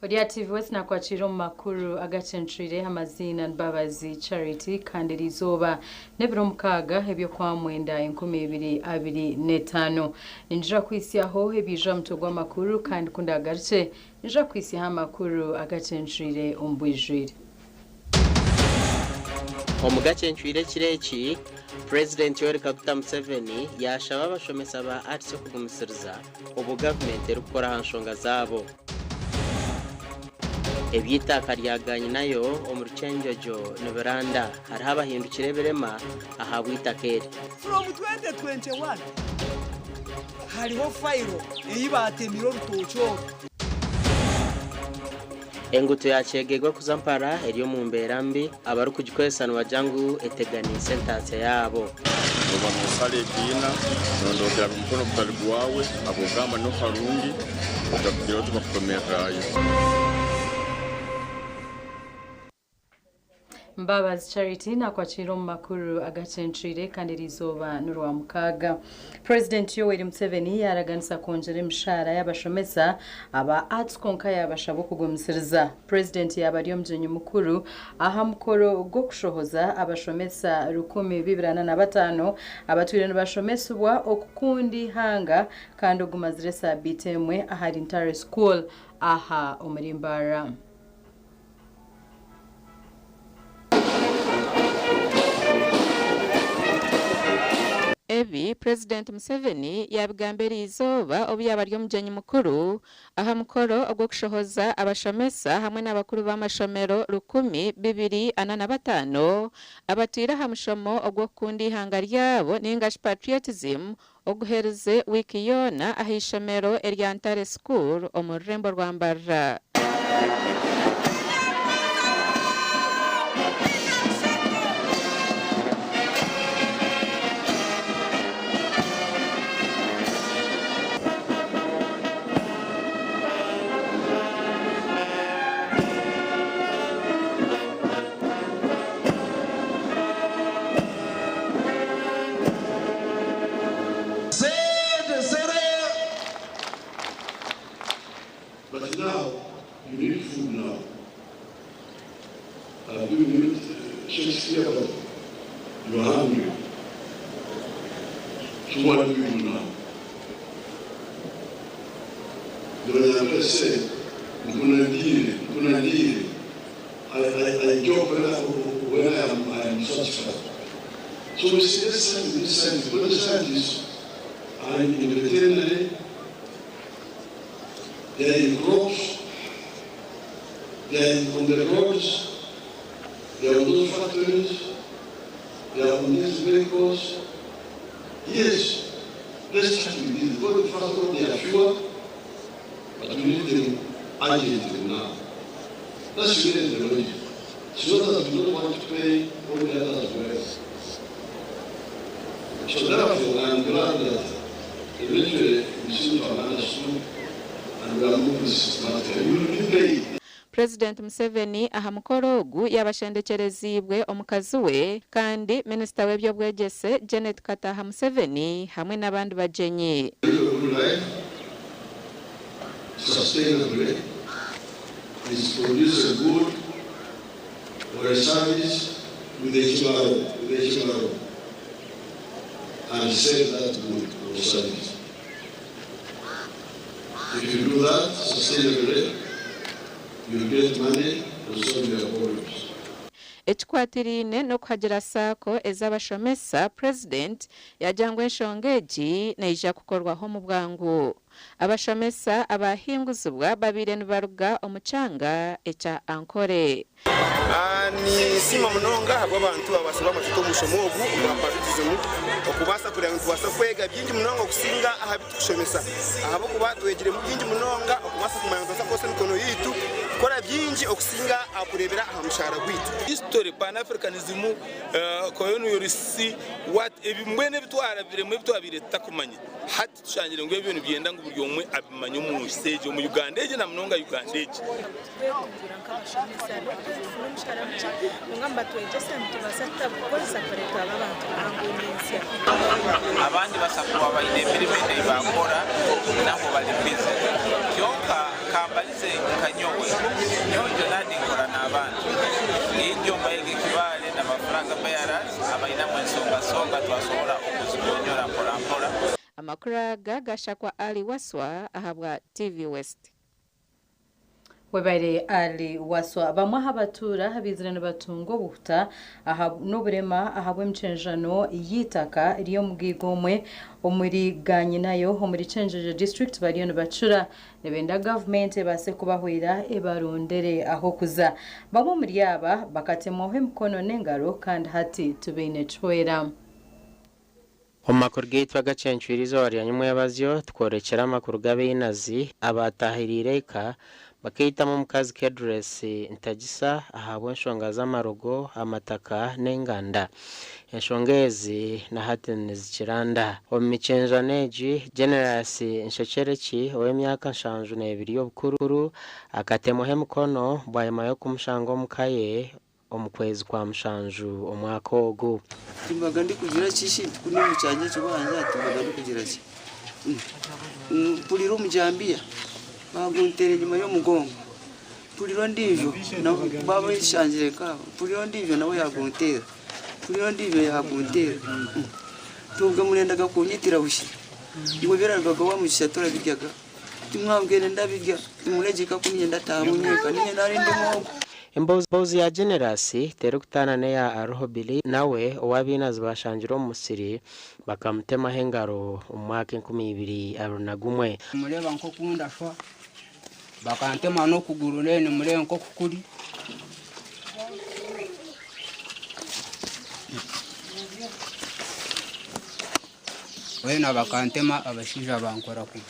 Ori aha TV West nakwakira omu makuru agacencwire amaziina Mbabazi Charity kandi eriizooba n'ebiro mukaaga eby'okwamwenda 2025. Ningira kuhitsyaho ebiija aha mutwe gw'amakuru kandi ku ndagarukye ningira kuhitsyaho amakuru agacencwire omu bwijwire. Omu gacencwire ekiro eki, Purezidenti Yoweri Kaguta Museveni yaashaba abashomesa ba Arts okugumisiriza obwo gavumenti erikukora aha nshonga zaabo. Eby'eitaaka rya Ganyinayo omu Rukyenjojo nibiranda, hariho abahindukire ebirema ahabw'eitaka eri. From 2021 hariho fayiro ei baatemire orutookye oru. Enguuto ya Kyegegwa kuza Mpara eri omu mbeera mbi, abarikugikozesa nibagira ngu eteganiise entaasya yaabo. Oba noosara ekiina, nondookera aha mukono ogutari gwawe, ahabw'okugamba niho harungi, otakugira oti bakutomererayo. Mbabazi Charity nakwakira omu makuru agacencwire kandi eriizooba n'orwamukaaga. Purezidenti Yoweri Museveni yaaraganisa kwongyera emishaara y'abashomesa aba Arts kwonka yaabashaba okugumisiriza. Purezidenti yaaba ari omugyenyi mukuru aha mukoro gw'okushohoza abashomesa 2045 abatwire nibashomesibwa okukunda eihanga kandi ogumazire esaabiiti emwe ahari Ntare School aha omuri Mbarara. Ebi Purezidenti Museveni yaabigamba eriizooba obu yaaba ari omugyenyi mukuru aha mukoro ogw'okushohoza abashomesa hamwe n'abakuru b'amashomero 2045 abatwire aha mushomo ogw'okukunda eihanga ryabo ningashi Patriotism oguherize wiiki yoona aha ishomero erya Ntare School omu rurembo rwa Mbarara. But now, you need food now. I've given you Shakespeare, but you are hungry. So what do you do now? The Banyankole say, Nkunandiire, Nkunandiire. I, I, I joke when I, when I am, I am satisfied. So we say, let's start with these scientists. But the scientists are in veterinary, they are in crops, they are in, on the roads, they are on those factories, they are on these vehicles. Yes, let's start with this. Because first of all, they are fewer, but we need them urgently now. That's really the logic. It's not that we don't want to pay all the others well. So therefore, I am glad that eventually we seem to have understood and we are moving systematically. We will be paid. Purezidenti Museveni aha mukoro ogu yaaba ashendekyereziibwe omukazi we kandi Minisita w'eby'obwegyese Janet Kataaha Museveni hamwe n'abandi bagyenyi. Live a good life sustainably is produce a good or a service with ekimaro, with ekimaro and sell that good or service. If you do that sustainably, you get money to solve your problems. Ekikwatiraine n'okuhagira SACCO ez'abashomesa, Purezidenti yaagira ngu enshonga egi neija kukorwaho omu bwangu. Abashomesa abaahinguzibwa babaire nibaruga omu kyanga ekya Ankole. Ninsiima munonga ahabw'abantu ababaasa kuba nibatweta omu mushomo ogu ogwa Patriotism okubaasa kureeba ngu nitubaasa kwega bingi munonga okusinga aha bi turikushomesa ahabw'okuba twegiremu bingi munonga okubaasa kumanya ngu nitubaasa kukozesa emikono yaitu kukora bingi okusinga aha kureebera aha mushaara gwaitu. History, Pan-Africanism, Colonialists, what ebi mbwenu ebi twarabiremu ebi twabaire tutakumanya hati tushangire ngu ebyo nibyenda ngu buri omwe abimanye omu nsi egi, omu Uganda egi na munonga Uganda egi. Twetunguura nk'abashomesa n'obu tufuna omushara mukye kwonka nibatwegyesa nitubaasa tutagukozesa kare twaba abantu bahango nyentsya. Abandi basa kuba baine emirimo ei bakora nabo bari bize. Kyonka kambarize nka nyowe, nyowe Jonadi nkora n'abantu. Eidyo mbayega ekibare na ba flag bearers abainamu ensonga songa twasobora okuzigonyora mpora mpora. Amakuru aga gashakwa Ali Waswa ahabwa TV West. Webare Ali Waswa. Bamwe aha batuura abaizire nibatunga obuhuta aha n'oburema ahabw'emichenjano y'eitaka ry'omugaiga omwe omuri Ganyinayo omuri Kyenjojo district bariyo nibacura nibenda gavumenti ebaase kubahwera ebarondere ah'okuza. Bamwe omuri aba bakatemwaho emikono n'engaro kandi hati tibaine kihwera. Omu makuru gaitu agacencwire eizooba rya nyomwebazyo, tukworekyera amakuru g'abainazi abaatahiriire eka bakaitamu omukazi Kedrace Ntagisa ahabw'enshonga z'amarogo, amataka n'enganda. Enshonga ezi na hati nizikiranda. Omu mikyenjano egi, Generous Nshekyerekyi ow'emyaka 72 y'obukuru akatemwaho emikono bwanyima y'okumushanga omuka ye omu kwezi kwa mushanju omwaka ogu. Timbaga ndikugira ki shi nti kunu omu kyanya ekibanja timbaga ndikugira ki? Mpurira omujambiya baagunteera enyima y'omugongo, mpurira ondiijo nawe baaba nshangire nk'aho, mpurira ondiijo nawe yaagunteera, mpurira ondiijo yaagunteera. Nti obwe murendaga kunyitira bushi? Ngu ebirarugaga owa Mugisha torabiryaga? Timwambwire ndabirya, timuregye ku niinye ndataahamu nyenka, niinye naarenda omwogo. Emboozi ya Generous terikutaana n'eya Aruho Billy nawe ou abainazi bashangire omu musiri bakamutemaho engaro omu mwaka 2021. Nimureeba nk'oku ndashwa, bakantema n'okuguru reero nimureeba nk'oku kuri. Weena bakantema abashaija bankora kubi.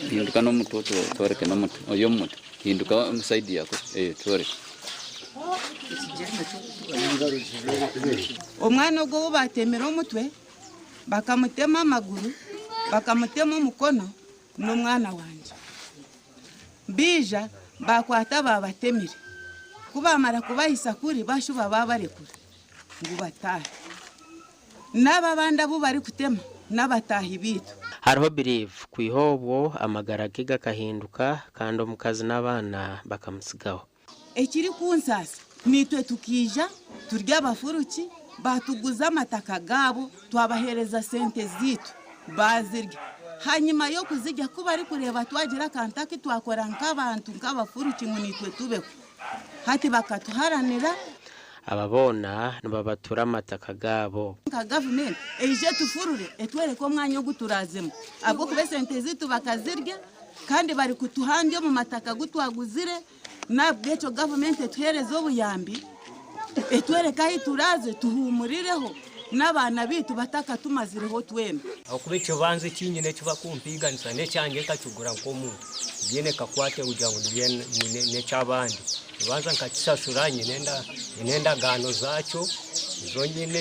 Hinduka n'omutwe otworeke n'omutwe ori omu mutwe hinduka sayidi yako tworeke. Omwana ogwo ou baatemire omutwe, bakamutema amaguru, bakamutema omukono, n'omwana wangye. Baija baakwata baabatemire. Ku baamara kubahisa kuri baashuba baabarekura ngu bataahe. N'abo abandi abu barikutema n'abataahi baitu. Hariho Believe kwiha obwo amagara ge gakahinduka kandi omukazi n'abaana bakamutsigaho. Ekirikunsaasa naitwe tukaija turi abafuruki baatuguza amataka gaabo twabaheereza sente zaitu baazirya. Hanyima y'okuzirya ku barikureeba twagira akantu aku twakora nk'abantu nk'abafuruki ngu naitwe tubeho hati bakatuharanira. Aba boona nibabatura amataka gaabo. Nka gavumenti eije etufurure etworeke omwanya ogu turaazemu ahabw'okuba esente zaitu bakazirya kandi barikutuhambya omu mataka agu twaguzire n'ahabw'ekyo gavumenti etuheereze obuyambi etworeke ahu turaaze tuhuumurireho n'abaana baitu batakatumazireho twena. Ahakuba ekibanja eki nyine eki bakumpiiganisa n'ekyangye nkakigura nk'omuntu tibyine kakwate kugira ngu n'eky'abandi. Ekibanja nkakishashura nyine endagaano zaakyo nizo nyine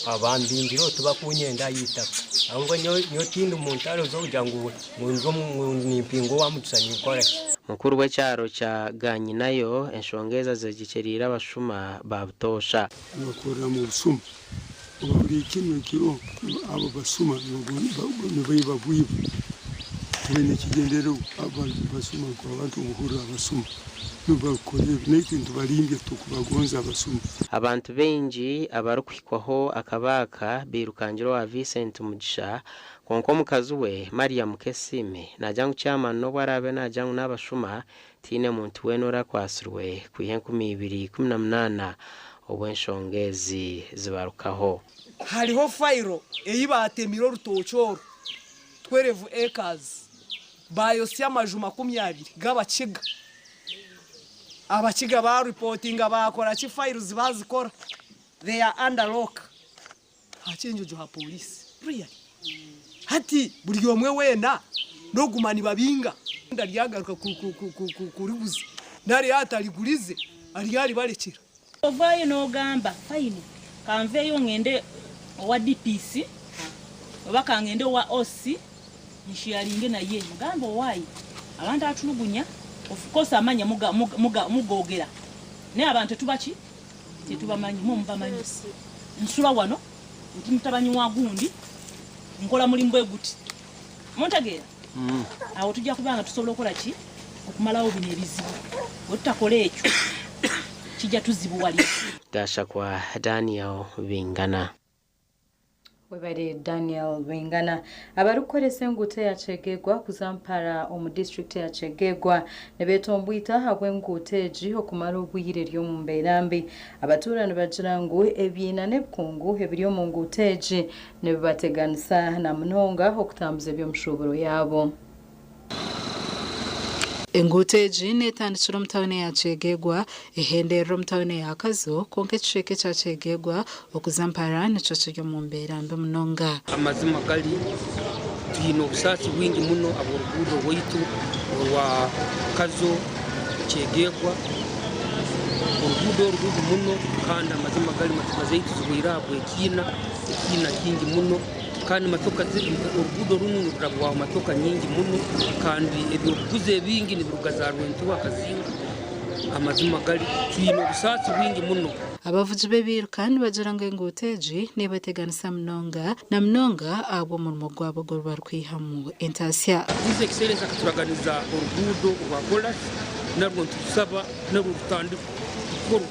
abambingireho tibakunyenda aha itaka. Ahobwe nyowe tindi mu ntaro z'okugira ngu nimpinga owa Mugisha ninkora ki. Mukuru w'ekyaro kya Ganyinayo enshonga ezi azegyekyeriire abashuma ba butoosha. Nibakorera mu busuma oba buri kimwe ekiriho abo basuma nibaiba bwiba tibaine ekigyendererwa basuma abantu obuhurira abasuma nibakora ebi naitwe nitubarimbya titukubagonza abasuma. Abantu baingi abarikuhikwaho akabaaka bairukangira owa Vincent Mugisha kwonka omukazi we Mariam Mukesiime naagira ngu chairman n'obu araabe naagira ngu n'abashuma tihaine muntu weena orakwatsirwe kwiha 2018 obu enshonga ezi zibarukaho. Hariho fayiro ei baatemire orutookye oru, 12 acres, baayotsya amaju 20 g'Abakiga. Abakiga baaripotinga baakora ki files baazikora, they are under lock aha Kyenjojo aha pooriisi. Really? Hati buri omwe weena n'oguma nibabinga. Aryagaruka kuriguza nari atarigurize aryaribarekyera. Ovaayo n'ogamba fine kanveeyo ngende owa DPC oba kangende owa OC nsheyaringe naye mugambe owaaye abantu atulugunya of course amanya mugogera naye abantu tetuba ki tetubamanyi mwe mubamanyi nsula wano ndi mutabanyi wa gundi nkola mulimu bwe guti muntegeera awo tujja kuba nga tusobola okukola ki okumalawo bino ebizibu bwe tutakola ekyo kijja tuzibuwalira. Gashakwa Daniel Bingana. Webare Daniel Bingana. Abarikukoresa enguuto eya Kyegegwa kuza Mpara omu disiturikiti ya Kyegegwa nibeetombwita ahabw'enguuto egi okumara obwire eri omu mbeera mbi. Abatuura nibagira ngu ebiina n'ebikungu ebiri omu nguuto egi nibibateganisa na munonga okutambuza eby'omushuuburo yaabo. Enguuto egi n'etandikira omu tauni ya Kyegegwa ehenderera omu tauni ya Kazo kwonka ekicweka ekya Kyegegwa okuza Mpara nikyo kiri omu mbeera mbi munonga. Amazima gari, twine obusaasi bwingi muno ahabw'oruguudo rwaitu orwa Kazo Kyegegwa. Oruguudo oru rubi muno kandi amazima gari motoka zaitu zihweire ahabw'ekiina, ekiina kingi muno kandi motoka oruguudo runu nirurabwaho motoka nyingi muno kandi ebyokuguza ebingi nibiruga za Rwentuba Kazinga. Amazima gari, twine obusaasi bwingi muno. Abavugi b'ebiiruka nibagira ngu enguuto egi neebateganisa munonga na munonga ahabw'omurimo gwabo ogu barikwihamu entaasya. His Excellency akaturaganiza oruguudo orwa koorasi narwo nitusaba narwo rutandikwe kukorwa.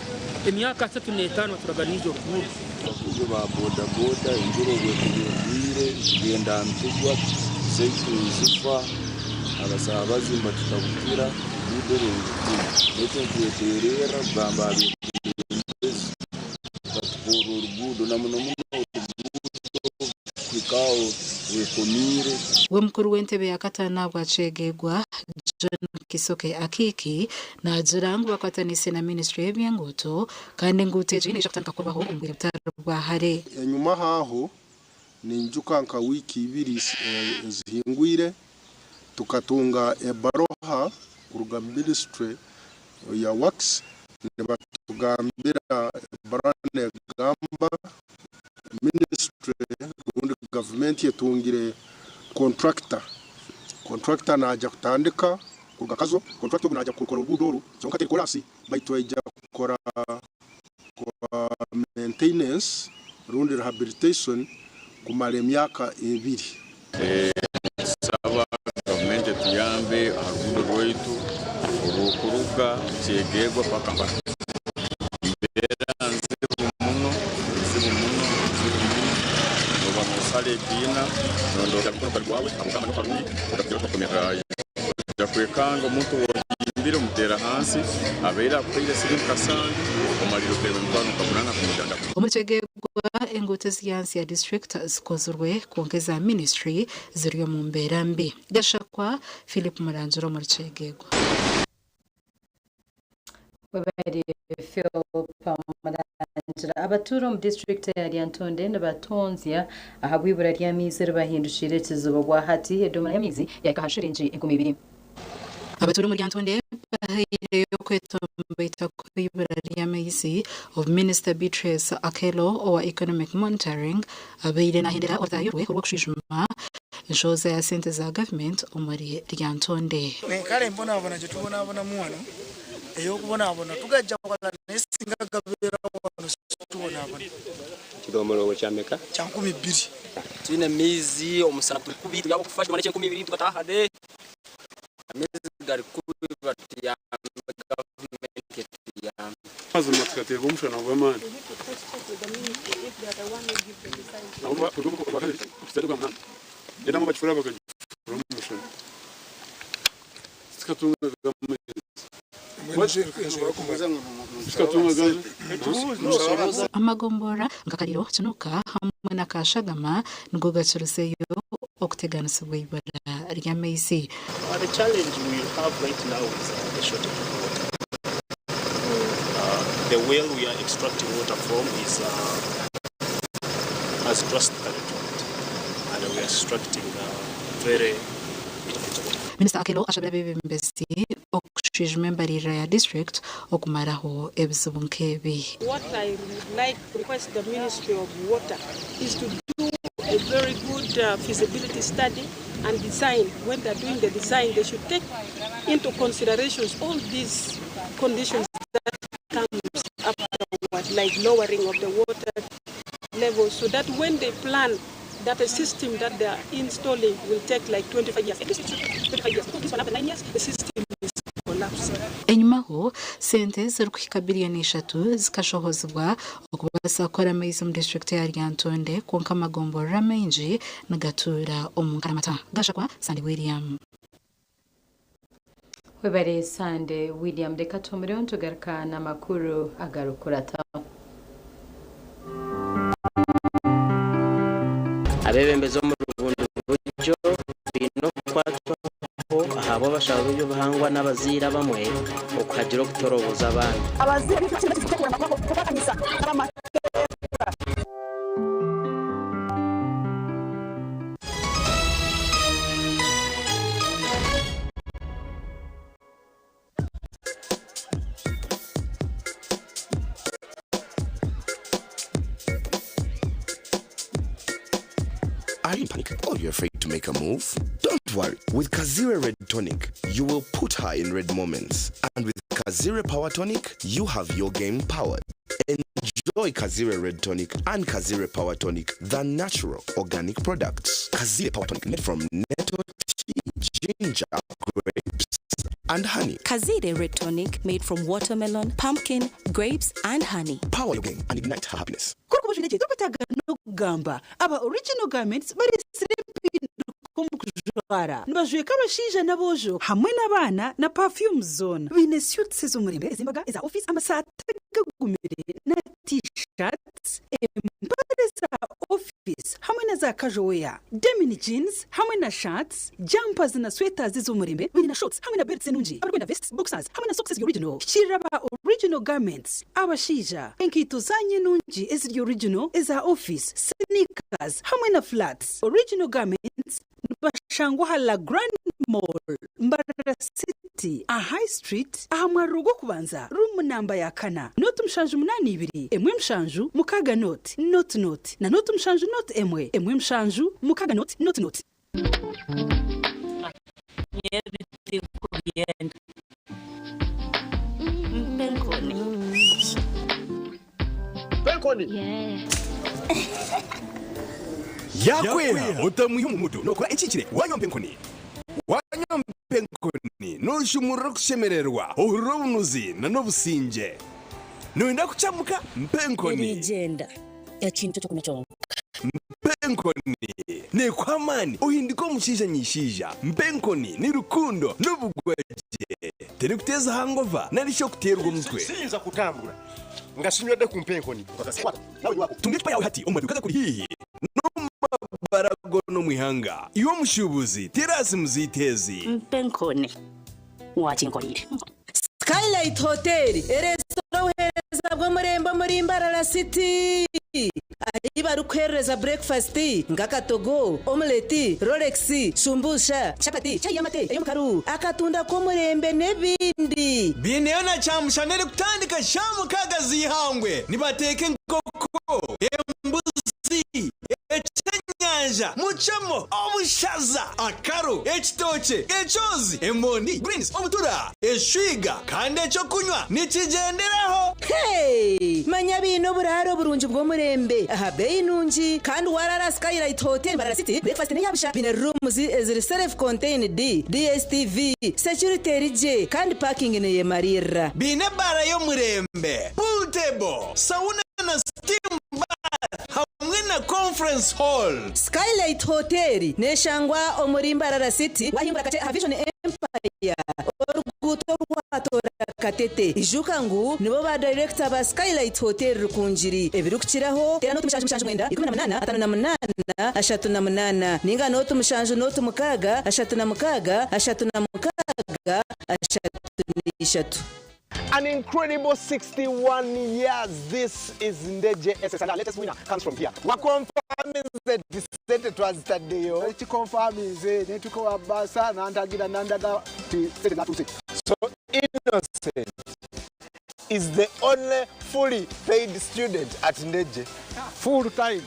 Emyaka 35 baturaganiize oruguudo. Abavugi ba bodaboda enjura obu ekuba egwire nitugenda nitugwa piki zaitu zifa, abasaabazi nibatutabukira, oruguudo orwo nirukuru. Naitwe nitwetererra kugamba aha beebembezi batukorre oruguudo na muno muno oruguudo kuhika aho rwekomiire. We mukuru w'entebe ya kataano ahabwa Kyegegwa, John Kisoke Akiiki naagira ngu bakwataniise na minisiture y'eby'enguuto kandi enguuto egi neija kutandika kukorwaho omu bwire butari bwa hare. Enyumaho aho, ninjuka nka wiiki ibiri ezihingwire, tukatunga ebaroha kuruga ministry ya works nibatugambira ebaroha negamba ministry rundi gavumenti etungire contractor, contractor naija kutandika kuruga Kazo, contractor ogu naija kukora oruguudo oru kyonka teri koraasi baitu aija kukora maintenance rundi rehabilitation kumara emyaka ebiri. Nitusaba gavumenti etuyambe aha ruguudo rwaitu orw'okuruga Kyegegwa paka Mpara. Embeera nzibu muno, nzibu muno, nzibu muno. Nooba noosara ekiina, noronda omukono gutari gwawe, ahabw'okugamba n'okarungi, okagira oti okomererayo. Oija kwekanga omuntu ou ohimbire omuteera ahansi, abaire akuhaire siringi kasanju, omalire oteerwa emitwaro nka munaana kumujanjaba. Omuri Kyegegwa, enguuto eziri ahansi ya disiturikiti zikozirwe kwonka eza minisitule ziri omu mbeera mbi. Gashakwa Philip Murangira omuri Kyegegwa. Webare Philip Murangira. Abatuura omu disiturikiti eya Lyantonde nibatonzya ahabw'eibura ry'amaizi eribahindukiire ekizibu. Obwahati edomora y'amaizi yahika aha shiringi 2000. Abatuura omuri Lyantonde bahaireyo okwetomboita kw'eibura ry'amaizi obu Minisita Beatrice Akello owa Economic Monitoring abaire nahendera orutaayo rwe orw'okushwijuma enshohoza ya sente za gavumenti omuri Lyantonde. Kale embonabona gye tubonabonamu wano ey'okubonabona tugajja wala naye singa gabeera wano situbonabona. Ekidomora kya meka? Kya 2000. Twine amaizi, omusana guri kubi, turi ab'okufa, ekidomora n'eky'enkumi ibiri tugataaha de. Amaizi gari kubi batuyambe gavumenti etuyambe. Mazima tukateerwa omushana gw'amaani. Aho bakagifura omu mushana. Tikatungaga amaizi. Amagombolola nka Kaliro, Kinuka hamwe na Kashagama nigo gakirizeyo okuteganisibwa eibura ry'amaizi. The challenge we have right now is the shortage of water. The well we are extracting water from is has drastically dropped and we are extracting very little bit of water. Minisita Akello ashabire abeebembezi okushwijuma embaririra ya disiturikiti okumaraho ebizibu nk'ebi. What I would like to request the Ministry of Water is to do a very good feasibility study and design. When they're doing the design, they should take into considerations all these conditions that comes afterward, like lowering of the water level, so that when they plan that a system that they are installing will take like 25 years, at least it should take 25 years, because this one after 9 years, the system is collapsing. Enyimaho, sente zirikuhika biriyoni ishatu zikashohozibwa okubaasa kukora amaizi omu disiturikiti ya Lyantonde kwonka amagomborora maingi nigatuura omu nkaramata. Gashakwa, Sande William. Webare Sande William. Reka tuhumureho nitugaruka n'amakuru agarikukurataho. Abeebembezi omuri bundi buryo baine okukwatwaho ahabw'abashaho b'eby'obuhangwa n'abazaire abamwe okuhagira okutoroboza abaana. Are you in panic or you're afraid to make a move? Don't worry. With Kazire Red Tonic, you will put her in red moments. And with Kazire Power Tonic, you have your game powered. Enjoy Kazire Red Tonic and Kazire Power Tonic, the natural organic products. Kazire Power Tonic made from nettle tea, ginger, grapes, and honey. Kazire Red Tonic made from watermelon, pumpkin, grapes, and honey. Power your game and ignite her happiness. Kuri n'okugamba aba Original Garments bareetsire empinduka omu kujwara. Nibajweka abashaija n'aboojo hamwe n'abaana na perfumes zoona. Baine suits ez'omurembe, ez'embaga, eza ofiisi, amasaati agagumire na T-shirts, empare za ofiisi hamwe na za casual wear, denim jeans hamwe na shirts, jumpers na sweaters ez'omurembe. Baine na shorts hamwe na belts enungi. Abarikwenda vests, boxers hamwe na socks eziri original. Hikiirira aba Original Garments. Abashaija, enkaito zaanyu enungi eziri original eza ofiisi, sneakers hamwe na flats. Original Garments nibashangwa aha La Grande Mall, Mbarara City, aha High Street, aha mwariro gw'okubanza, room namba ya kana, nooti 782 1 7 6 nooti nooti nooti na nooti 7 nooti 1 1 7 6 nooti nooti nooti. Yakwera otamwiha omu mudu nokora ekihikire wanywa mpenkoni. Wanywa mpenkoni noshumurura okushemererwa, ohurira obunuzi na n'obusingye. Noyenda kukyamuka? Mpenkoni. Erigyenda ekintu ekyokunywa kyonka. Mpenkoni nekuha amaani ohinduke omushaija nyishaija. Mpenkoni ni rukundo n'obugwagye. Terikuteeza hangova nari shi okuteerwa omutwe. Siyinza kutambura nga sinywedde ku mpenkoni. Tunga ecupa yaawe hati omu maduuka agakuri haihi n'omu mabara goona omu ihanga. Iwe omushuubuzi, teera simu zaitu ezi. Mpenkoni wakinkoreire. Skylight Hotel ereetsire obuheereza bw'omurembe omuri Mbarara City ahi barikuheerereza burekifasiti nk'akatogo, omuleti, rolex, shumbusha, chapati, chai y'amate ey'omukaru, akatunda k'omurembe n'ebindi. Baineyo na kyamushana erikutandika shaaha 6 z'eihangwe nibateeka enkoko, embuzi, Ekyenyanja, mucemo, obushaza, akaru, ekitookye, ekyozi, emondi, greens, obutura, eshwiga kandi ekyokunywa nikigyenderaho. Hey! Manya baine oburaaro burungi bw'omurembe aha beeyi nungi kandi waaraara aha Skylight Hotel Mbarara City, breakfast n'eya busha. Baine rooms eziri self contained, DSTV, security eri gye kandi parking neyemariirira. Baine ebaara y'omurembe, pool table, sauna na steam bath hamwe na conference hall. Skylight Hotel neshangwa omuri Mbarara City wahingura kakye aha Vision Empire oruguuto orwatoora. Katete. Ijuka ngu nibo ba dayirekita ba Skylight Hotel Rukungiri. Ebirikukiraho, teera nooti 79 18 58 38 ninga nooti 7 nooti 6 36 36 33. An incredible 61 years this is Ndejje SS and our latest winner comes from here. Wakonfaminze nti sente twazitaddeyo. Ekikonfaminze netuka wa basa nantagira nandaga nti sente zatuuse. So Innocent is the only fully paid student at Ndejje. Full time.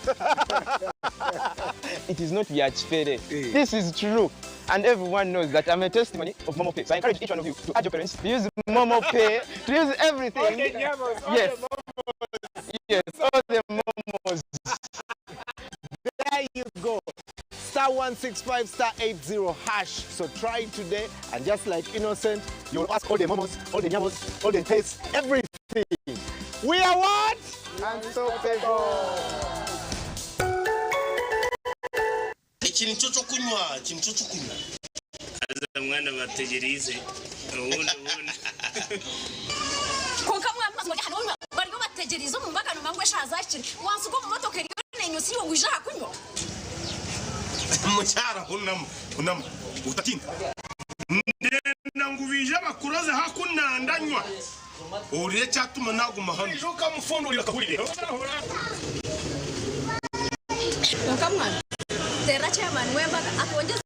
It is not bya kifere. This is true. And everyone knows that I'm a testimony of Momo Pay. So I encourage each one of you to add your parents, to use Momo Pay, to use everything. All the nyamos, all Yes. the momos. Yes, all the momos. There you go. Star 165 star 80 hash. So try it today and just like Innocent, you'll ask all the momos, all the nyamos, all the tastes, everything. We are what? Unstoppable. Iki nicyo cyo kunywa, iki nicyo cyo kunywa. Aza mwana bategerize ubundi ubundi. Konka mwana hano bariho bategereza mu mbagano mangwe shazakire wansi uko mu motoka eriyo nenyusi yo ngwija kunywa. Mukyara hunama hunama utatinda ndenda ngubije abakuroze hakunandanywa urire cyatuma naguma hano ejo ukamufundurira akahurire. Konka mwana tera chairman wembaga atwongeze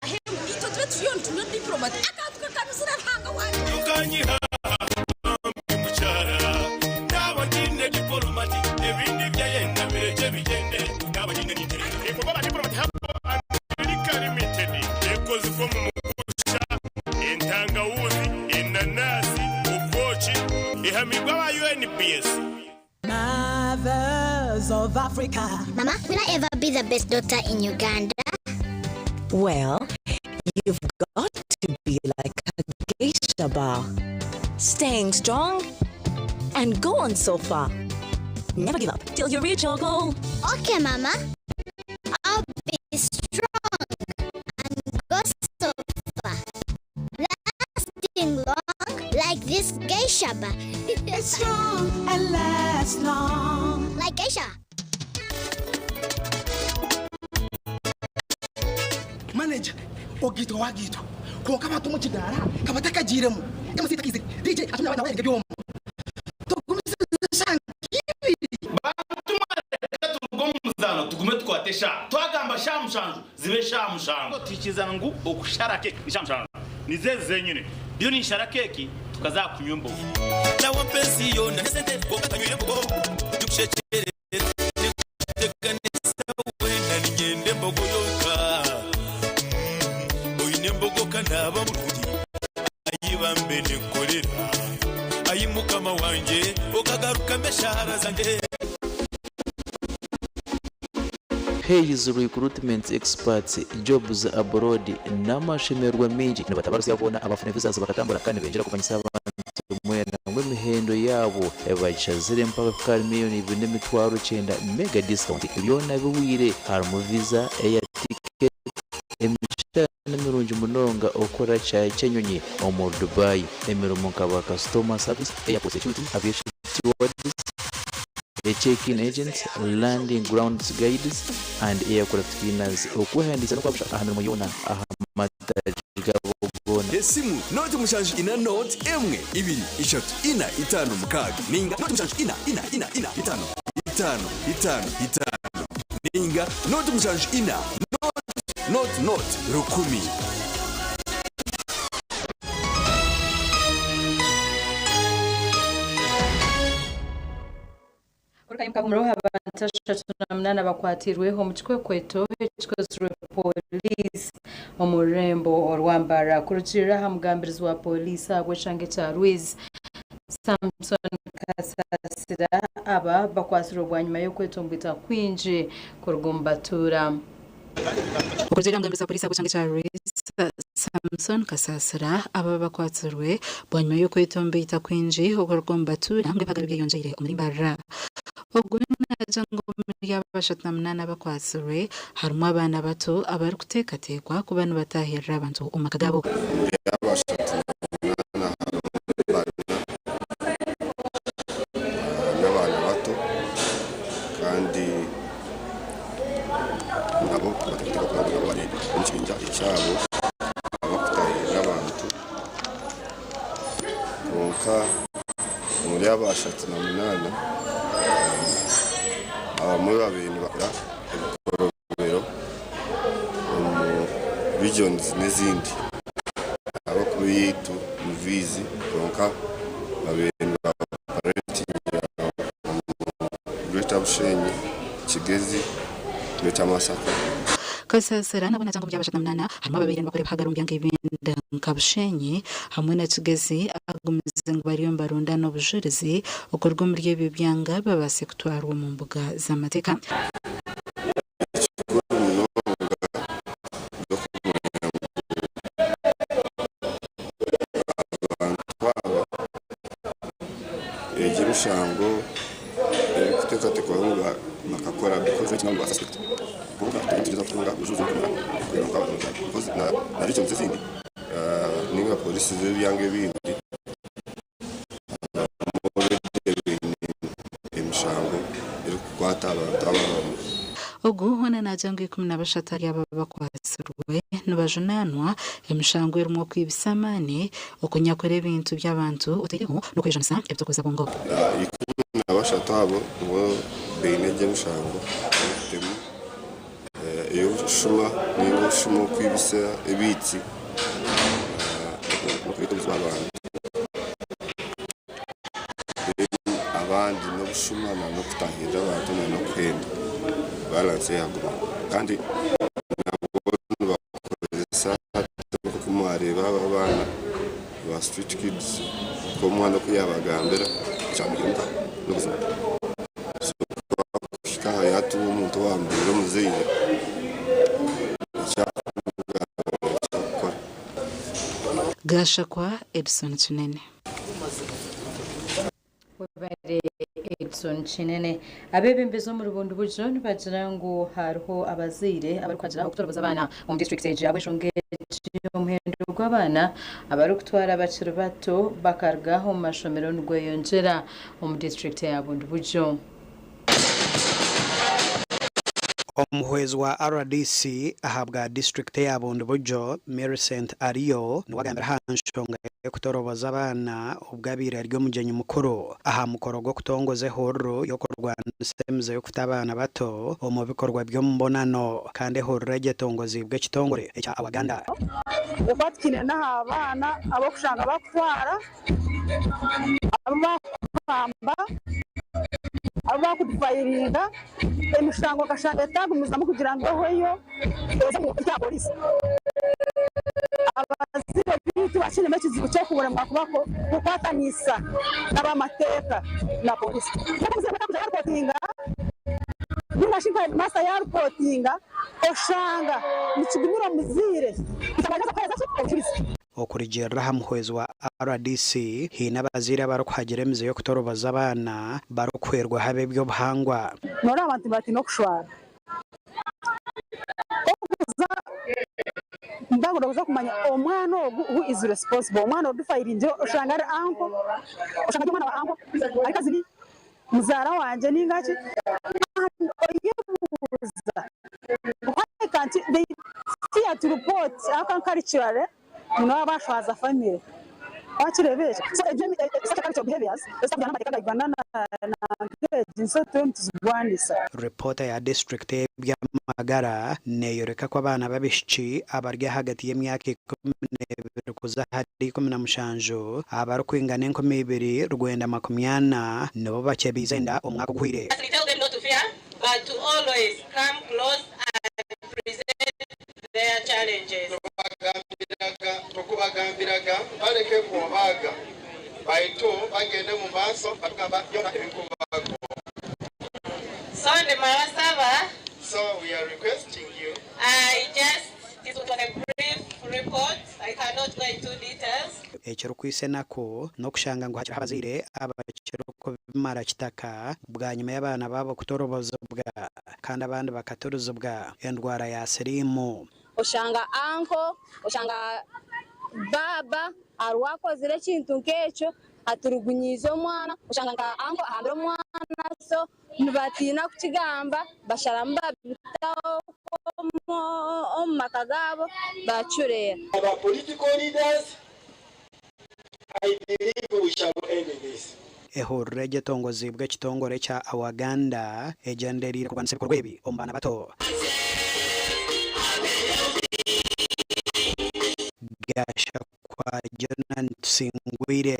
hemu ito tube turiyo ntuno diplomat akantu kakanuzira ntanga wanje. Tukanyiha mukyara naba ndine diplomati ebindi byayenda bireke bigende naba ndine ikuba diplomat habo America Limited ekozibwa mu mugusha entangawuzi enanasi obwoki ihamirwa aba UNPS. Mothers of Africa. Mama, will I ever be the best doctor in Uganda? Well, you've got to be like a geisha bar. Staying strong and go on so far. Never give up till you reach your goal. Okay, Mama. I'll be strong and go so far. Lasting long like this geisha bar. It's strong and lasts long. Like geisha. Manager, ogitwa wagitwa konka abantu mu kidara kabatakagiremu MC takize DJ atumye abana barenga byombo tugumise turugo muzano tugume tukwate sha twagamba sha mushanju zibe sha mushanju tukizana ngu okushara keki ni sha mushanju nize zenyine ndiyo ni shara keki tukazakunywa imbogo. Nawe pensiyo na sente gokatanywire mbogo tukushekere nikuteganisa wena nigende mbogo yoka oyine mbogo kanaba mulungi ayibambe nekorera ayi mukama wanje okagaruka mbeshara zange. Hayes Recruitment Experts Jobs Abroad n'amashemererwa mingi nibatabarutsya boona abafuna visas bakatambura kandi benjera kumanyisa abantu mwena ngu emihendo yaabo bagishazire mpaka kuka ahari miliyoni ibiri n'emitwaro kyenda mega discount byona biwire harimu visa, air ticket, emishara mirungi munonga okukora kyayi ky'enyonyi omu Dubai, emirimo nka ba customer service, airport security, aviation stewards, check-in agents, landing grounds guides and aircraft cleaners. Okwehandiisa n'okwabusha aha mirimo yoona aha mataagi gabo goona. Esimu noti 7 4 noti 1 2 3 4 5 6 ninga noti 7 4 4 4 4 5 5 5 5 ninga noti 7 4 noti noti noti 1000. Kamuro abantu 38 bakwatirwe omu kikwekweto ekikozirwe poliisi omu rurembo orwambara kurukirira aha mugambirizi wa poliisi ahabw'ekyange kya Rwizi Samson Kasasira aba bakwasirwe bwanyuma y'okwetomboita kwingi kuruga omu batuura. Okurugiirira aha mugambirizi wa poliisi ahabw'ekyanga kya Rwizi Samson Kasasira aba bakwatsirwe bwanyuma y'okwetomboita kwingi okuruga omu batuura ngu ebihagaro byeyongyeire omuri Mbarara. Ogu naagira ngu omuri aba 38 abakwatsirwe harimu abaana bato abarikuteekateekwa kuba nibatahirira abantu omu maka gaabo. Aba 38 aba 38 abamwe babaire nibakora ebikorobero omu regions n'ezindi ahabw'okuba eyaitu Rwizi kwonka babaire niba operatingira omu Greater Bushenyi, Kigezi, Greater Masaka. Kasasira nabwo naagira ngu omuri 38 harimu ababaire nibakora ebihagaro omu byanga ebindi nka Bushenyi hamwe na Kigezi agumize ngu bariyo nibarundana obujurizi okuruga omuri ebyo byanga babaase kutwarwa omu mbuga z'amateeka. Ekikuru munonga n'okumanya ngu abantu aba egi emishango erikuteekateekwaho ngu bakakora because right now ngu ba suspect kwonka titugyezaho kutunga obujulizi burikumara kureeba ngu because na regions ezindi ninga polisi z'ebyanga ebindi already baine emishango erikukwata abantu aba abamwe. Ogu hoona naagira ngu 13 ahari aba abakwatsirwe nibajunaanwa emishango erimu okwibisa amaani, okunyakura ebintu by'abantu otaireho n'okwejunisa ebitokoza bwongo. 13 abo nibo baine egi emishango ey'obutemu, ey'obushuma ninga obushuma okwibisa ebiitsi n'okureeta obuzibu aha bantu. Then abandi n'obushuma n'okutahirira abantu n'okuhenda balance yaguma kandi nabwo nibakozesa nk'oku mwareeba aba abaana ba street kids nk'omwana oku yabagambira ekyamureeta n'obuzibu so kuhika aha yatuha omuntu owamubire omuzaire ekyakugambira ekyakukora. Gashakwa Edson Kinene. Webare Edson Kinene. Abeebembezi omuri Bundibugyo nibagira ngu hariho abazaire abarikuhagira okutoroboza abaana omu disiturikiti egi ahabw'enshonga egi omuhendo gw'abaana abarikutwara abakiri bato bakaruga omu mashomero nigweyongyera omu disiturikiti ya Bundibugyo. Omuhwezi wa rdc ahabwa disiturikiti eya Bundibugyo, Millicent Ario niwe agambire aha nshonga y'okutoroboza abaana obwo abaire ari omugyenyi mukuru aha mukoro gw'okutongoza ehururu y'okurwanisa emize y'okuta abaana bato omu bikorwa by'omubonano kandi ehururu egi etongoziibwe ekitongore ekya Awaganda. Ekwatikaine n'aha baana ab'okushanga bakutwara abu bakuhamba, abu bakudifayiringa, emishango okashanga etagumizamu kugira ngu ehweyo eze omu aha poriisi. Abazaire baitu bakiinemu ekizibu ky'okuremwa kukwatanisa n'ab'amateeka na poriisi. Omuzaire yakuza yaripootinga ninga shi nka hedimasita yaripootinga oshanga nikigumira omuzaire kuheereza ki obujurizi. Okurugiirira aha muhwezi wa rdc, haine abazaire abarikuhagira emize y'okutoroboza abaana barikuhwerwaho ab'eby'obuhangwa. Noreeba abantu nibatiina okushwara. Okuza nibakunda kuza kumanya omwana ogu who is responsible. Omwana odufayiringire oshanga ari uncle, oshanga ari omwana wa uncle, ari cousin, muzaara wangye ninga ki and oyebuuza why can't they fear to report ahabw'okuba culturally ngu nibaba bashwaza family wakireeba ekyo so ebyo such cultural behaviors ezitakugyana n'amateeka ga Uganda na nk'egi so turiyo nituzirwanisa. Ripoota ya disiturikiti ey'eby'amagara neeyoreka ku abaana b'abaishiki abari ahagati y'emyaka 12 kuza ahari 17 abarikwingana 2940 nibo bakyebiize enda omwaka oguhweire. Tell them not to fear, but to always come close and present their challenges. Tukubagambiraga baleke kwobaga, baitu bagende mu maaso batugamba byona ebikubago. So ndimabasaba. So we are requesting you. I just it was a brief report. I cannot go into details. Ekirikwitsa enaku n'okushanga ngu hakiriho abazaire abakirikubimara kitaka bwanyima y'abaana baabo kutorobozibwa kandi abandi bakaturizibwa endwara ya siriimu. Oshanga anko, oshanga baaba hariho akozire ekintu nk'ekyo aturugunyiize omwana, oshanga nka anko ahambire omwana so nibatiina kukigamba basharamu babitaho omu maka gaabo bacureera. Our political leaders, I believe we shall end this. Ehururu egi etongoziibwe ekitongore ekya Awaganda egyendereire kurwanisa ebikorwa ebi omu baana bato. Gashakwa Jonan Tusingwire.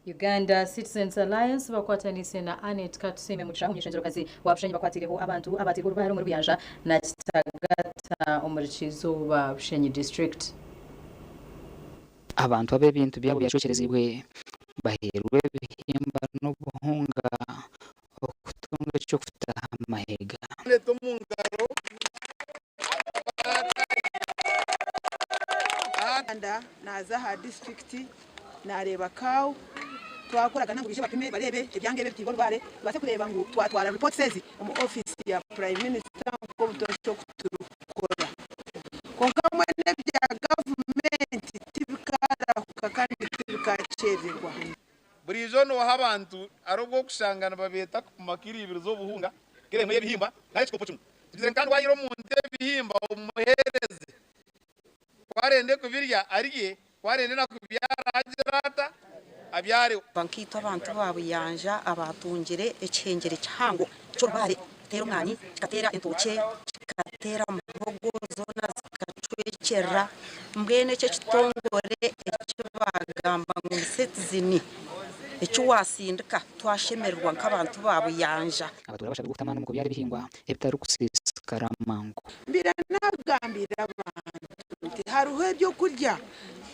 Uganda Citizens Alliance bakwataniise na Annet Katusiime Mugisha omuny'eishengyerokazi wa Bushenyi bakwatiireho abantu abateirwe orubaare omuri Buyanja na Kitagata omuri Kyizooba Bushenyi District. Abantu abu ebintu byabo byacwekyerezibwe baheirwe ebihimba n'obuhunga okutunga eky'okuta aha mahega. Uganda naaza aha disiturikiti naareeba cow twakoragana ngu baije bapime bareebe ebyanga ebi ebitiirwe orubaare tubaase kureeba ngu twatwara reports ezi omu ofiisi ya Prime Minister nk'obutoosha oku turikukora. Kwonka mbwenu ebya gavumenti tibikarahuka kandi tibikakyererwa. Buriijo nooha abantu ari obw'okushanga nibabeeta kupima kiro ibiri z'obuhunga, kiro emwe y'ebihimba nari ekikopo kimwe. Tugizire ngu kandi waayira omuntu ebihimba omuheereze. Ku arende kubirya arye, ku arende na kubyara agire ata? Abyare. Nkaitwe abantu ba Buyanja abaatungire ekihengyere kihango ky'orubaare kuteera omwani, kikateera entookye, kikateera muhogo zoona zikacwekyerera. Mbwenu ekyo ekitongore eki baagamba ngu ni Citizen eki waasindika twashemererwa nk'abantu ba Buyanja. Abatuura bashabirwe okuta amaani omu kubyara ebihingwa ebitarikusiisikara mangu. Mbaire naagambira abantu nti hariho ebyokurya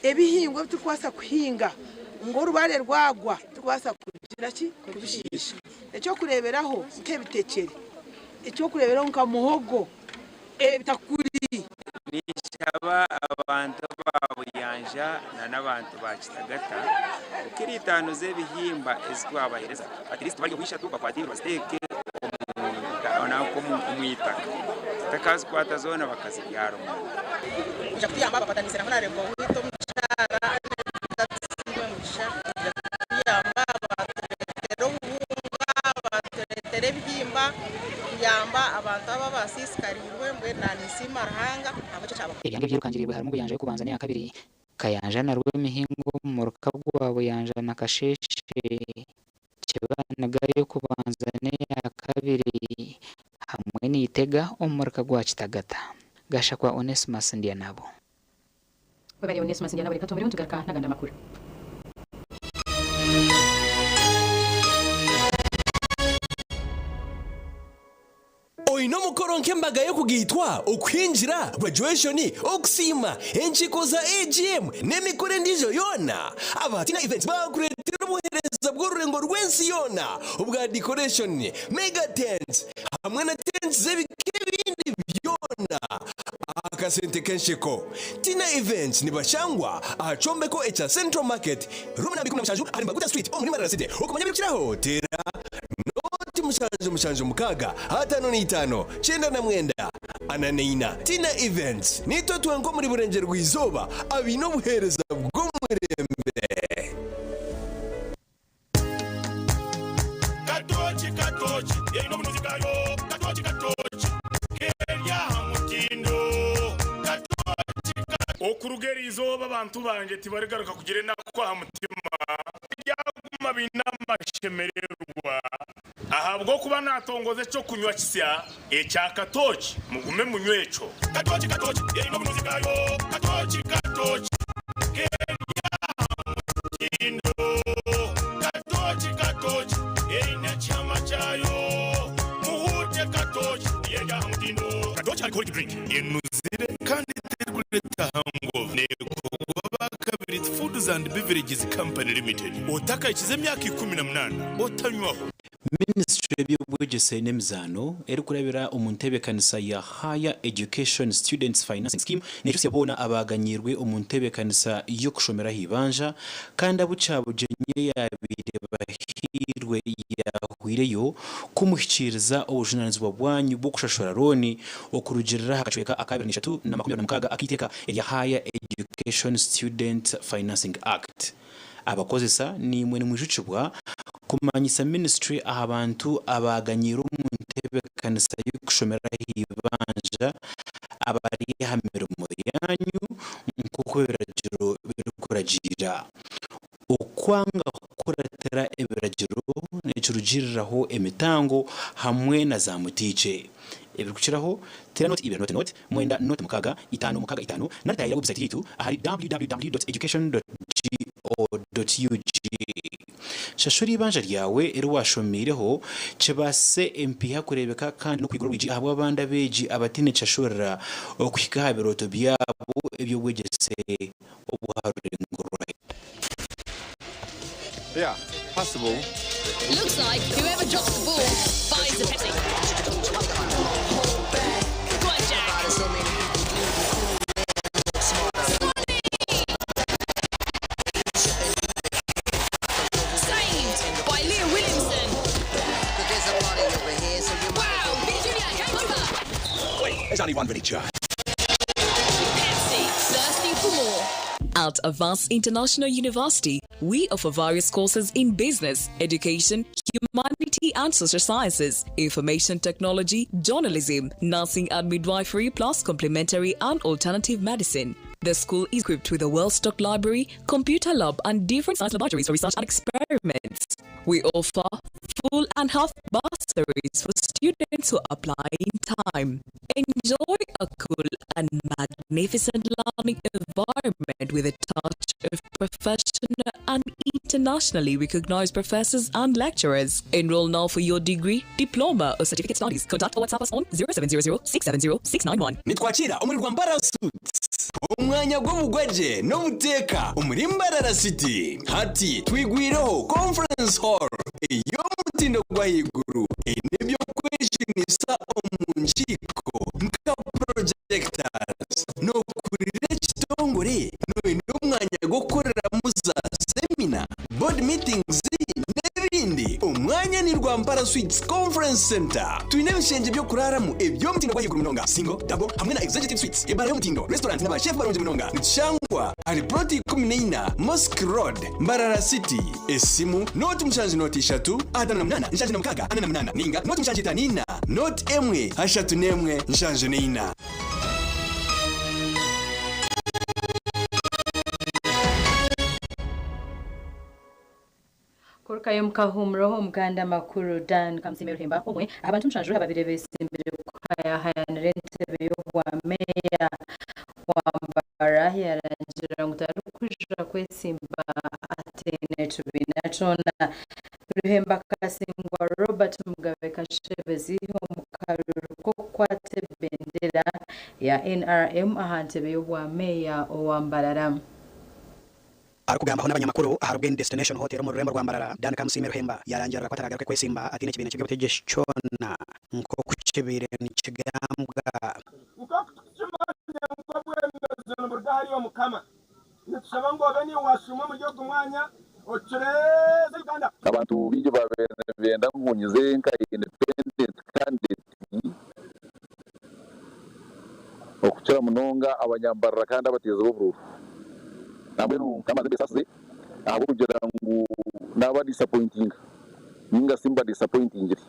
ebihingwa ebi turikubaasa kuhinga ngu orubaare rwagwa turikubaasa kugira ki? Kubishiisha. Eky'okureeberaho nk'ebitekyere, eky'okureeberaho nka muhogo, ebitakuri. Ninshaba abantu ba Buyanja na n'abantu ba Kitagata kiro itaano z'ebihimba ezi twabahereza at least bari obwishatu bakwate ibiri baziteeke omu itaka tutakazikwata zoona bakazibyara omu Kwija kutuyamba abakwataniise na Honarebo waitu omukyara Annet Katusiime Mugisha kwija kutuyamba baatureetera obuhunga, baatureetera ebihimba kuyamba abantu aba abasiisikariirwe mbwenu naninsiima Ruhanga ahabw'ekyo ekyabaho. Ebyanga ebyirukangiriirwe harimu Buyanja y'okubanza n'eya kabiri, Kayanja na Rwemihingo omu muruka gwa Buyanja na Kasheeshe, Kibaniga y'okubanza n'eya kabiri hamwe na Itega omu muruka gwa Kitagata. Gashakwa Onesmus Ndyanabo. Webare Onesmus Ndyanabo reka tumbereho nitugaruka n'agandi amakuru. Oine omukoro nk'embaga y'okugaitwa, okuhingira, graduation, okusiima, enkiiko za AGM n'emikoro endiijo yoona? Aba Tina Events baakureetera obuheereza bw'orurengo rw'ensi yoona obwa decoration, mega tents hamwe na tents z'ebika ebindi byona aha kasente k'ensheko. Tina Events nibashangwa aha kyombeko ekya Central Market, room namba 17 ahari Mbaguta Street omuri Mbarara City. Okumanya ebirikukiraho teera Nooti mushanju mushanju mukaaga 55 99 44. Tina Events niitwe twenka omuri Burengyerwa Izooba abaine obuheereza bw'omurembe. Katooki katooki eine obunuzi bwayo Katooki katooki keri aha mutindo Katooki katooki. Okuruga eri izooba abantu bangye tibarigaruka kugira enaku aha mutima, baryaguma baine amashemererwa. Ahabw'okuba naatongoza eky'okunywa kisya ekya katooki, mugume munywe ekyo. Katooki katooki eine obunuzi bwayo Katooki katooki keri aha mutindo Katooki katooki eine ekihama kyayo Muhuute katooki eri aha mutindo. Katooki alcoholic drink enuzire kandi terikureeta hangover neekorwa aba Kabiriti Foods and Beverages Company Limited. Otakahikize emyaka 18 otanywaho. Minisiture y'eby'obwegyese n'emizaano erikurabira omu nteebekanisa ya Higher Education Students Financing Scheme neejutsya boona abaaganyiirwe omu nteebekanisa y'okushomera aha ibanja kandi abu Kyabugyenyi yaabaire bahairwe yaahweireyo kumuhikiiriza obujunaanizibwa bwanyu bw'okushashura looni okurugiirira aha kacweka aka 2326 ak'eiteeka erya Higher Education Student Financing Act. Abakozesa naimwe nimwijukibwa kumanyisa minisiture aha bantu abaaganyiirwe omu nteebekanisa y'okushomera aha ibanja abari aha mirimo yaanyu nk'oku ebiragiro birikuragiira. Busia. Okwanga kukuratira ebiragiro nikirugiriraho emitango hamwe na za mutiikye. Ebirikukiraho, teera nooti ibiri nooti nooti, mwenda nooti mukaaga, itaano mukaaga itaano nari taayayira webusayiti yaitu ahari www.education.go.ug. Shashura eibanja ryawe eri waashomiireho kibaasise empiiha kureebeka kandi n'okwigura orwigi ahabw'abandi abeegi abataine kishashurira okuhika aha birooto byabo eby'obwegyese obw'aha rurengo rwa Yeah, possible. Looks like whoever drops the ball buys the Pepsi. Go on, Jack. Saved by Leah Williamson. Wow, Vinny Jr. game over. Wait, there's only one Vinny Jr. Pepsi, thirsty for more. At Avance International University, we offer various courses in business, education, humanity and social sciences, information technology, journalism, nursing and midwifery, plus complementary and alternative medicine. The school is equipped with a well-stocked library, computer lab, and different science laboratories for research and experiments. We offer full and half bursaries for students who apply in time. Enjoy a cool and magnificent learning environment with a touch of professional and internationally recognized professors and lecturers. Enroll now for your degree, diploma, or certificate studies. Contact or WhatsApp us on 0700 670 691. Nitwakira omuri Rwambara Suits, omwanya gw'obugwagye n'obuteeka omuri Mbarara City. Hati twigwireho conference hall ey'omutindo gw'ahaiguru eine eby'okwejunisa omu nkiiko nka projectors. Nookurira ekitongore noine omwanya gw'okukoreramu za seminar, board meetings n'ebindi. Omwanya ni Rwampara Suites Conference Center. Twine ebishengye by'okuraaramu eby'omutindo gw'ahaiguru munonga, single, double hamwe na executive suites, ebaara y'omutindo, restaurant na ba chef barungi munonga. Nitushangwa ahari plot 14 Mosque Road, Mbarara City. Esimu 07 0 3 58 76 48 ninga 07 5 4 1 31 74. Kurukayo omu kahuumuro Omuganda Makuru Dan Kamusiime Ruhemba omwe aha bantu mushanju ababire besimbire kuhayahayanira entebe y'obwa meeya wa Mbarara yarangira ngu tarikwija kwesimba ataine kibiina kyona. Ruhemba akasingwa Robert Mugabe Kashebezi omu karuuru k'okukwata ebendera ya NRM aha ntebe y'obwa meeya owa Mbarara. Arikugambaho n'abanyamakuru aha Rubwende Destination Hotel omu rurembo rwa Mbarara, Dan Kamusiime Ruhemba yaarangirira ku ataragaruke kwesimba ataine kibiina ky'eby'obutegyeki kyona nk'oku kibaire nikigambwa. Nk'oku tukukimanya ngu obwebembezi niburuga ahari Omukama, nitushaba ngu obe niiwe washuuma omuri ogu mwanya ocureeze Uganda. Abantu baingi baabaire nibenda ngu nyize nka independent candidate okukira munonga abanyambarara kandi abateezi b'oburuuru. Nambwenu nkabanza mbesaasize ahabw'okugira ngu naaba disappointinga ninga shi mba disappointingire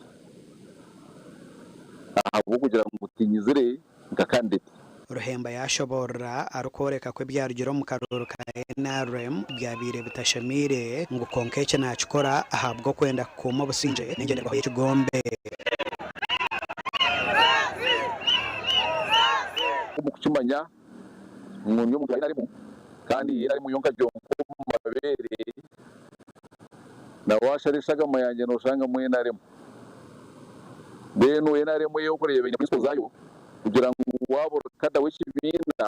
ahabw'okugira ngu tinyizire nka candidate. Ruhemba yaashoboorora arikworeka ku ebyarugire omu karuuru ka NRM byabaire bitashemeire ngu kwonka eki naakikora ahabw'okwenda kukuuma obusingye n'engyenderwaho y'ekigombe. Omu kukimanya ngu ndi omuntu wa NRM kandi NRM yonka gyonka omu mabeere na waashara eshagama yangye nooshangamu NRM. Mbwenu NRM ei orikureeba eine principles zaayo kugira ngu waaba ori kada w'ekibiina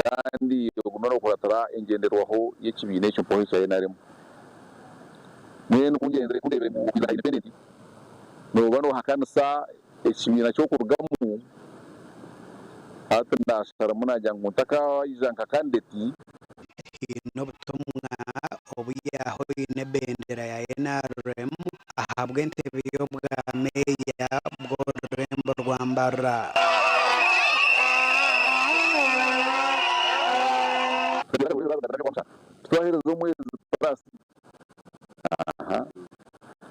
kandi ogume nookuratira engyenderwaho y'ekibiina ekyo mpaho ekya NRM. Mbwenu ku ngyenzire ku ndeebire ngu okwija nka independent nooba noohakanisa ekibiina ky'okurugamu, hati naasharamu naagira ngu ntakaija nka candidate. Haine obutumwa obu yaahoine ebendera ya NRM ahabw'entebe y'obwa meeya bw'orurembo rwa Mbarara. Twaheereza omwezi plus aha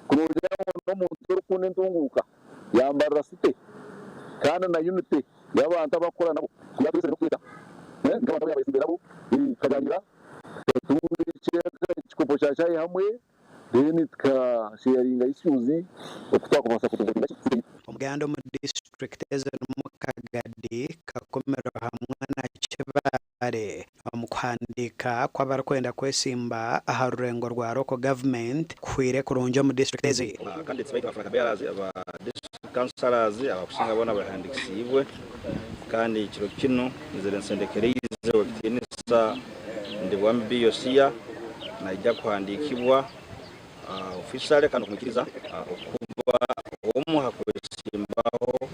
kunogira ngu n'omuntu orikukunda entunguuka ya Mbarara City kandi na unity y'abantu abakukora nabo. nk'abantu abu yaabaire nabo tukaganira tukatunga ekikopo kya chai hamwe then tuka sharinga issues oku twakubaasa kutunga ki. Omuganda omu disiturikiti ezirimu Kagadi, Kakumiro hamwe na Kibaale omu kuhandiika kw'abarikwenda kwesimba aha rurengo rwa Local Government kuhwire kurungi omu disiturikiti ezi. Ba candidates baitu ba flag bearers, aba district councillors abakusinga boona behandikisiibwe kandi kiro kinu nizire nsendekereize ow'ekitiinisa Ndibwami Yosia naija kuhandiikibwa officially kandi okumwikiriza okuba omu ha kwesimbaho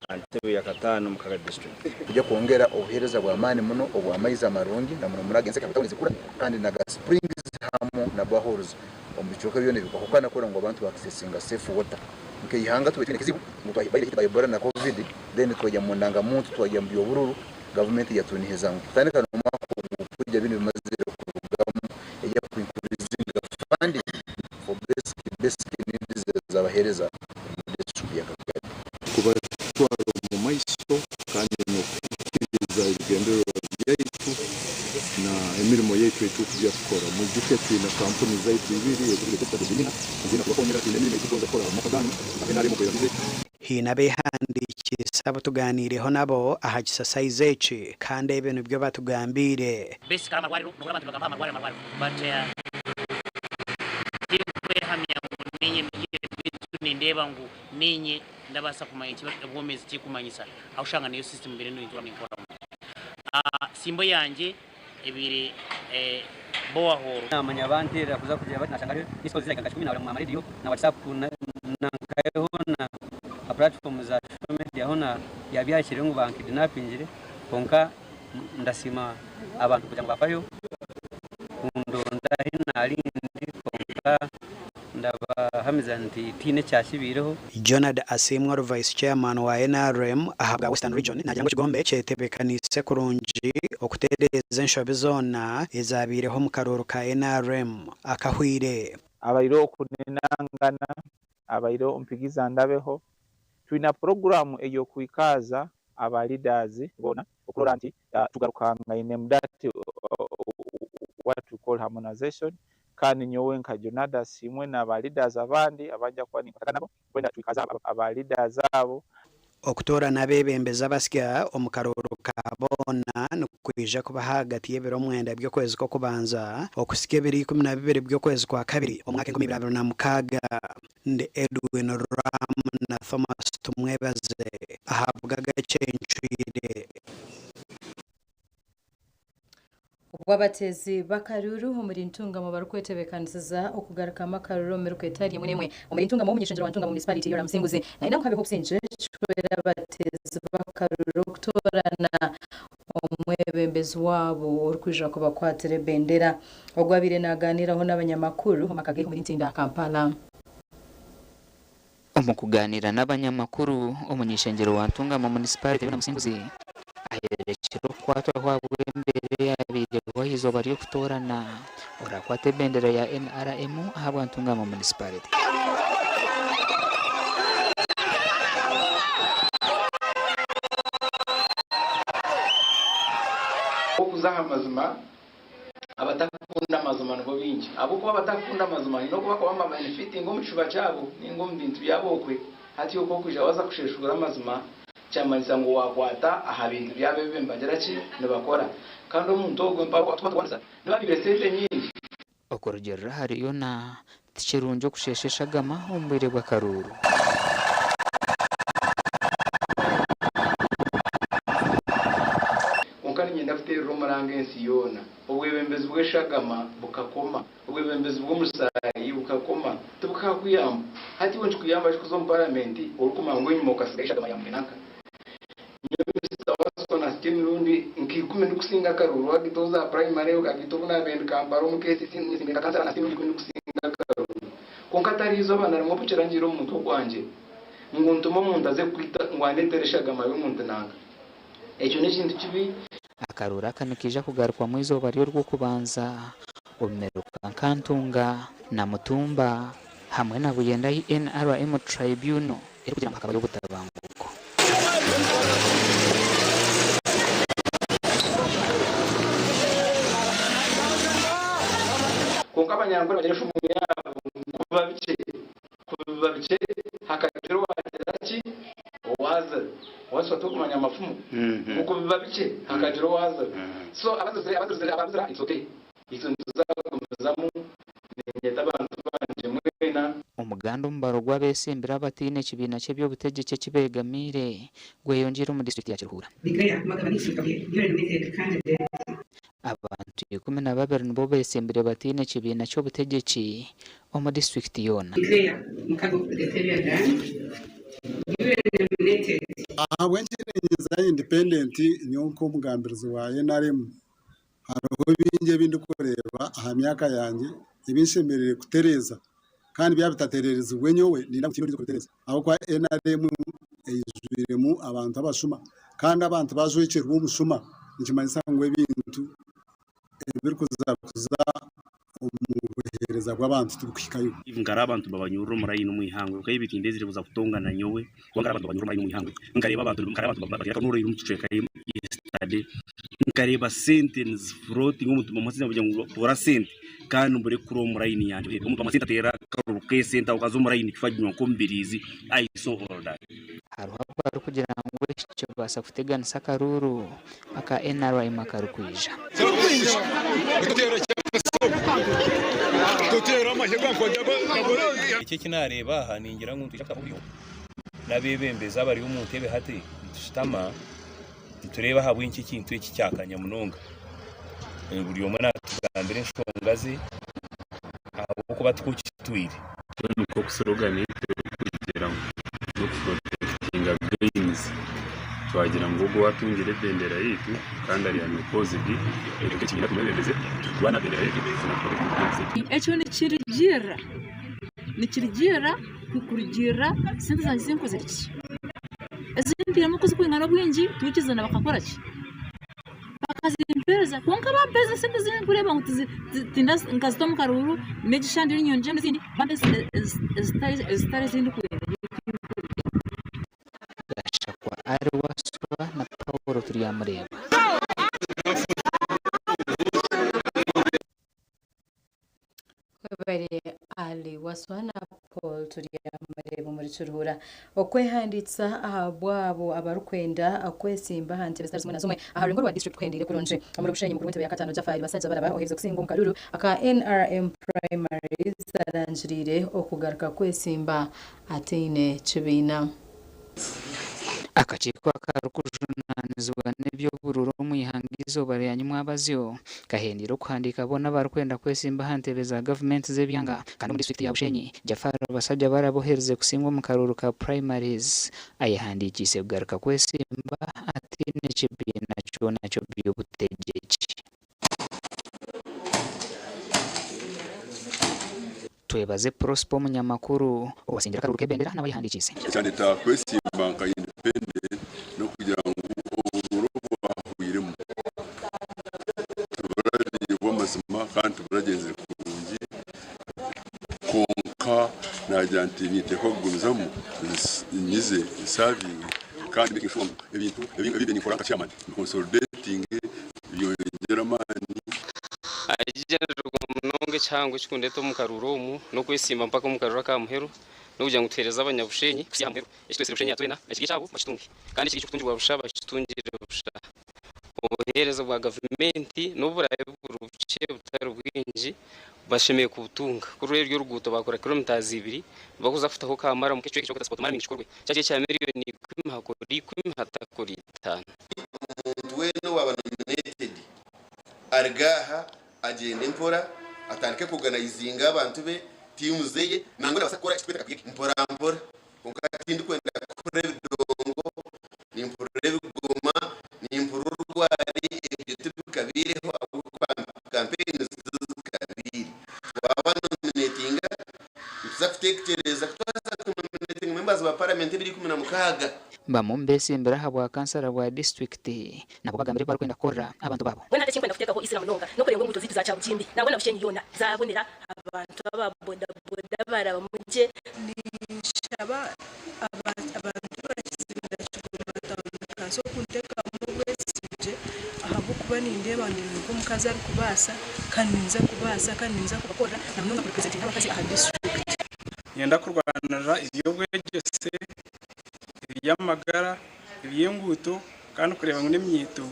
aha ntebe ya kataano omu Kagadi district. Tujja kwongera obuheereza bw'amaani muno obw'amaizi amarungi na muno muno ag'enseke habwa tawuni zikura kandi na ga springs hamu na boreholes omu bicweka byona ebikwahukana kurora ngu abantu ba accessinga safe water. Nk'eihanga tubaire twine ekizibu ngu twabaire hit by Ebola na Covid then twagya mu ndangamuntu twagya mu by'obururu gavumenti yatunihiza ngu kutandika n'omwaka ogukwija binu bimazire kurugamu eja ku increasinga funding for basic basic needs ez'abaheereza omu district ya Kagadi. Kubatwara omu maiso kandi n'okuhikiriza ebigendererwa byaitu na emirimo yaitu ei turikugya kukora. Mwijuke twine kampuni zaitu ibiri ezirikureeta eziine kubakonyera, twine emirimo ei turikugonza kukora omu maka ganyu nka NRM oku eragize. Haine abeehandiikiise abu tugaaniireho nabo aha kisasayizi eki kandi ebi nibyo batugambiire. Basically amarwariro nohurira abantu nibagamba amarwariro amarwariro but tinkwehamya ngu ninye beitu nindeeba ngu ninye ndabaasa kumanya eki obwomeezi kirikumanyisa ahu oshanga niyo system mbaire nintura ninkoramu. Simbo yangye ebaire borehole. Namanya banterera kuza kugira bati nashanga hariho missed calls zirahika nka kikumi nahurira omu radio na WhatsApp na nkayo hoona aha platform za social media hoona yabyakiriire ngu bankidinapingire kwonka ndasiima abantu kugira ngu bafayo kundonda ahi narindi kwonka Ndabahamiza nti tihaine ekyakibaireho. Jonard Asiimwe ori Vice Chairman wa nrm ahabwa Western Region naagira ngu ekigombe kyetebeekaniise kurungi okutereeza enshobi zoona ezabaireho omu karuuru ka nrm akahweire. Abaireho okuninangana, abaireho mpigiza ndabeho. Twina puroguramu ey'okwikaaza aba leaders boona okurora nti tugarukangaine mu that what we call harmonization kandi nyowe nka Jonadas imwe na ba leaders abandi abanja kuba ninkwatagana nabo kwenda twikaze aba leaders abo. Okutoorana abeebembezi abasya omu karuuru ka boona nikwija kuba ahagati y'ebiro mwenda by'okwezi kw'okubanza okuhitsya ebiro 12 by'okwezi kwa kabiri omwaka 2026. Ndi Edwin Ram na Thomas Tumwebaze ahabw'agacencwire. Obwo abateezi b'akaruuru omuri Ntungamo barikwetebeekanisiza okugarukamu akaruuru omu miruka etari emwe n'emwe omuri Ntungamo, omuny'eishengyero wa Ntungamo Munisiparite Yoram Musinguzi naayenda ngu habeho obusingye kihwere abateezi b'akaruuru kutoorana omwebembezi waabo orikwija kubakwatira ebendera. Ogwo abaire naaganiiraho n'abanyamakuru omu maka ge omuri Ntinda, Kampala. Omu kugaaniira n'abanyamakuru, omuny'eishengyero wa Ntungamo Munisiparite Yona Musinguzi ayerekire okukwatwaho ahabw'embeera eyabaireho ah'eizooba ry'okutoorana orakwata ebendera ya NRM ahabwa Ntungamo Munisiparite. Okuza aha mazima Abatakukunda amazima nibo baingi ahabw'okuba abatakukunda amazima haine oku barikuba nibabenefitinga omu kishuba kyabo ninga omu bintu byabo okwe. Hati okwo okwija waaza kusheshuura amazima kyamanyisa ngu waakwata aha bintu byabo ebi nibagira ki? Nibakora. Kandi omuntu ogwo mpaho akuba niba baibire sente nyingi. Okurugiirira ahari Yona, ti kirungi okusheesha eshagama omu bwire bw'akaruuru. Kwonka niinyenda kuteerera omuranga ensi yoona. Obwebembezi bw'eshagama bukakoma. Obwebembezi bw'omusaayi bukakoma. Tibukakuyamba. Hati iwe nikikuyamba ki kuza omu paramenti orikumanya ngu enyima okasigayo eshagama ya mwenanka? Nyowe Mister Waswa naasika emirundi nka ikumi ndikusinga akaruuru agita oza primary okagita obu naabaire ndi Kampala omu KCC nyesimbe nka kansara naasika emirundi ikumi ndikusinga akaruuru. Kwonka tariizooba na rimwe obu kirangiire omu mutwe gwangye ngu ntume omuntu aze kukwita ngu andeetere eshagama y'omuntu nanka. Ekyo n'ekintu kibi. Akaruuru aka nikaija kugarukwamu eizooba ry'Orwokubanza omu miruka nka Ntunga, Namutumba hamwe na Buyenda ahi NRM Tribunal erikugira ngu hakabayo obutabanguko. Abanyankore bagira enfumu yaabo ngu kubiba bikye, kubiba bikye hakagira owaagira ki? Owaazira. Waashusha torikumanya amafumu? Ngu kubiba bikye hakagira owaazira. So abazizire, abazizire, ababizira it's okay. Itwe nituza kugumizamu niinyeta abantu bangye mwena. Omuganda omubaro gw'abeesimbire abataine kibiina ky'eby'obutegyeki eki beegamiire gweyongyeire omu disiturikiti ya Kiruhura. Abantu 12 nibo beesimbire bataine kibiina ky'obutegyeki omu disiturikiti yoona. Ahabw'enki niinyeza independent nyowe nk'omugambirizi wa NRM? Hariho bingi ebi ndikureeba aha myaka yangye ebi nshemereire kutereeza kandi byaba bitatereerezibwe nyowe ninda ngu tihaine oriija kubitereeza ahabw'okuba NRM eijwiremu abantu abashuma kandi abantu bajwekyerwa obushuma nikimanyisa ngu ebintu ebirikuza kuza omu buheereza bw'abantu tibikuhikayo. Nkare abantu babanyurira omu layini omu ihangwe kwonka ebitindezire kuza kutongana nyowe kuba nkare abantu babanyurira omu layini omu ihangwe nkareeba abantu nkare abantu bateera n'orurimi omu kicweka yesterday nkareeba sente nizifurotinga omuntu bamuha sente bamugira ngu toora sente kandi mbure kukura omu layini yangye omuntu bamuha sente ateera akaruru k'esente aho kaza omu layini tukaginywa nk'omubiriizi I saw all that. Hariho abarikugira ngu eki kibaasa kuteganisa akaruuru aka NRM akarikwija. Eki eki naareeba aha ningira ngu nitwija kutaho oburyo n'abeebembezi abari omu ntebe hati nitushutama nitureeba ahabw'enki ekintu eki kyakanya munonga. Buri omwe naatugambira enshonga ze ahabw'okuba tikwo kitwire. Mbwenu nk'oku slogan yaitu erikugira ngu n'okuprotectinga gains, twagira ngu ogwo owaatungire ebendera yaitu kandi ari unopposed, ekyo ekibiina tumwebembeze turwane aha bendera yaitu twena tuprotectinge gains zaitu. Ekyo nikirugiirira nikirugiirira kurugiirira sente zangye zinkozire ki ezi ntairemu ku zirikwingana obwingi twikirizana bakakora ki Bakazimpereza kwonka bampereza esente ezi ndikureeba ngu nkazita omu karuuru n'egi shaaha ndiyo niinyongyeramu ezindi bampa ezitari ezi ndikwenda. Gashakwa Ali Wasswa na Paul Turyamureeba. Webare Ali Wasswa na Paul Turyamureeba omuri Kiruhura. Okwehandiikisa aha bwabo abarikwenda kwesimba aha ntebe zitari zimwe na zimwe aha rurengo rwa disiturikiti kuhendeire kurungi. Omuri Bushenyi mukuru w'entebe ya kataano Jafari Basajjabalaba oherize kusinga omu karuuru aka NRM primaries arangiriire okugaruka kwesimba ataine kibiina. Akakiiko akarikujunanizibwa n'eby'oburuuru omu ihanga eizooba rya nyimwabazyo kahendeire okuhandiika boona abarikwenda kwesimba aha ntebe za gavumenti z'ebyanga kandi omu disiturikiti ya Bushenyi, Jaffar Basajjabalaba oherize kusingwa omu karuuru ka primaries ayehandiikiise kugaruka kwesimba ataine kibiina kyona ky'eby'obutegyeki. Twebaze Prosper omunyamakuru owasingire akaruuru k'ebendera nawe ayehandikiise. Ekyandeta kwesimba nka independent n'okugira ngu oburuuru obwahweiremu tiburabaire bw'amazima kandi tiburagyenzire kurungi kwonka nagira nti ninteekwa kugumizamu nyize nsavinge kandi making sure ngu ebintu ebi mbaire ninkora nka chairman mbiconsolidatinge byongyere amaani. Ekigyendererwa munonga ekihango ekikundeeta omu karuuru omu n'okwesimba mpaka omu karuuru aka muheru n'okugira ngu tuheereze abanyabushenyi kuhitsya aha muheru. Ekitwetsire Bushenyi aha twena ekiri ekyabo bakitunge kandi ekiri eky'okutungirwa busha bakitungire busha. Obuheereza bwa gavumenti n'obu buraabe buri bukye butari bwingi bashemereire kubutunga. Kuri ruri oruguuto baakora kilometres ibiri bakuza kutaho ka maramu k'ekicweka eki barikweta spot maramu kikorwe kyaba kiri ekya miriyoni ikumi hakora ikumi hatakora itaano. Omuntu weena owaaba nominated Aruge aha agyende mpora atandike kuorganizinga abantu be, tiimu zeye, nangwa nabaasa kukora ekiturikweta kakuyege mpora mpora. Kwonka tindikwenda kuhurira ebidongo, nimpurira ebigoma, nimpurira orwari, ebyo tibikabaireho ahabw'okuba kampeyini tizikabaire. Twaba nominatinga nituza kuteekyereza ku twaza kunominatinga members ba paramenti ebiro 16. Bamwe omu beesimbire aha bwa kansara bwa disiturikiti Nabo bagambire ebi barikwenda kukorera abantu baabo. Mbwenu hati ekinkwenda kuteekaho eizina munonga n'okureeba ngu enguuto zaitu za Kyabugimbi nangwa na Bushenyi yoona zaabonera. Abantu aba bodaboda baarabamu gye. Ninshaba abantu ba Kizinda Kigoma Town Council kunteekamu obwesigye ahabw'okuba Ahabw'okuba nindeeba ndi nk'omukazi arikubaasa kandi ninza kubaasa kandi ninza kubakorera na munonga kurepresentinga abakazi aha disiturikiti. Niinyenda kurwanirira eby'obwegyese, eby'amagara, eby'enguuto kandi kureeba ngu n'eminyeeto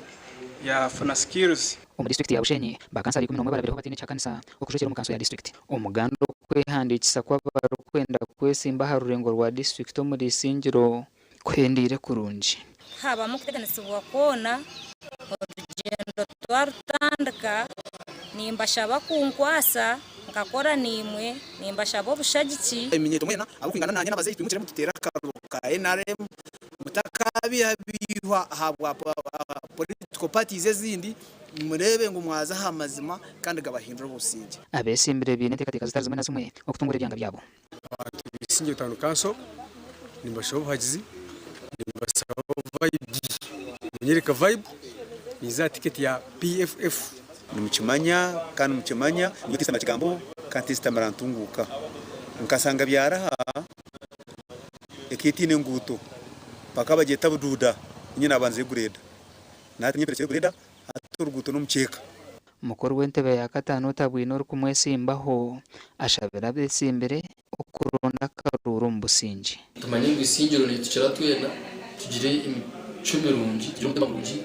yaafuna skills. Omu disiturikiti ya Bushenyi, ba kansara 11 barabireho bataine kihakanisa okujwekyera omu kanso ya disiturikiti. Omuganda okwehandiikisa kw'abarikwenda kwesimba aha rurengo rwa disiturikiti omuri Isingiro kuhendeire kurungi. Tihabamu okuteganisibwa kwona, orugyendo twarutandika, nimbashaba kunkwasa nkakora naimwe, nimbashaba obushagiki. Eminyeeto mwena abarikwingana naanye n'abazeeyi twimukire mututeere akaruru ka nrm mutakabeihabihwa ahabwa political parties ezindi mureebe ngu mwaza aha mazima kandi gabahindure obusingye. Abeesimbire baine enteekateeka zitari zimwe na zimwe okutungura ebyanga byabo. Abantu b'Isingiro Town Council nimbashaba obuhagizi, nimbasaba vibe, munyereke vibe ninza aha ticket ya PFF. Nimukimanya kandi mukimanya nyowe tinsitamira kigambo kandi tinsitamira ntunguuka. Nkasanga byaraha eka etaine nguuto bakaba bagyeta Buduuda niinye naabanzireyo grade. Nahati niinye mperekireyo grade hati oruguuto n'omukyeka. Mukuru w'entebe ya kataano otabwine orikumwesimbaho ashabire abetsimbire okuronda akaruuru omu busingye. Tumanye ngu Isingiro niitukira twena, tugire emicwe mirungi, tugire omutima murungi.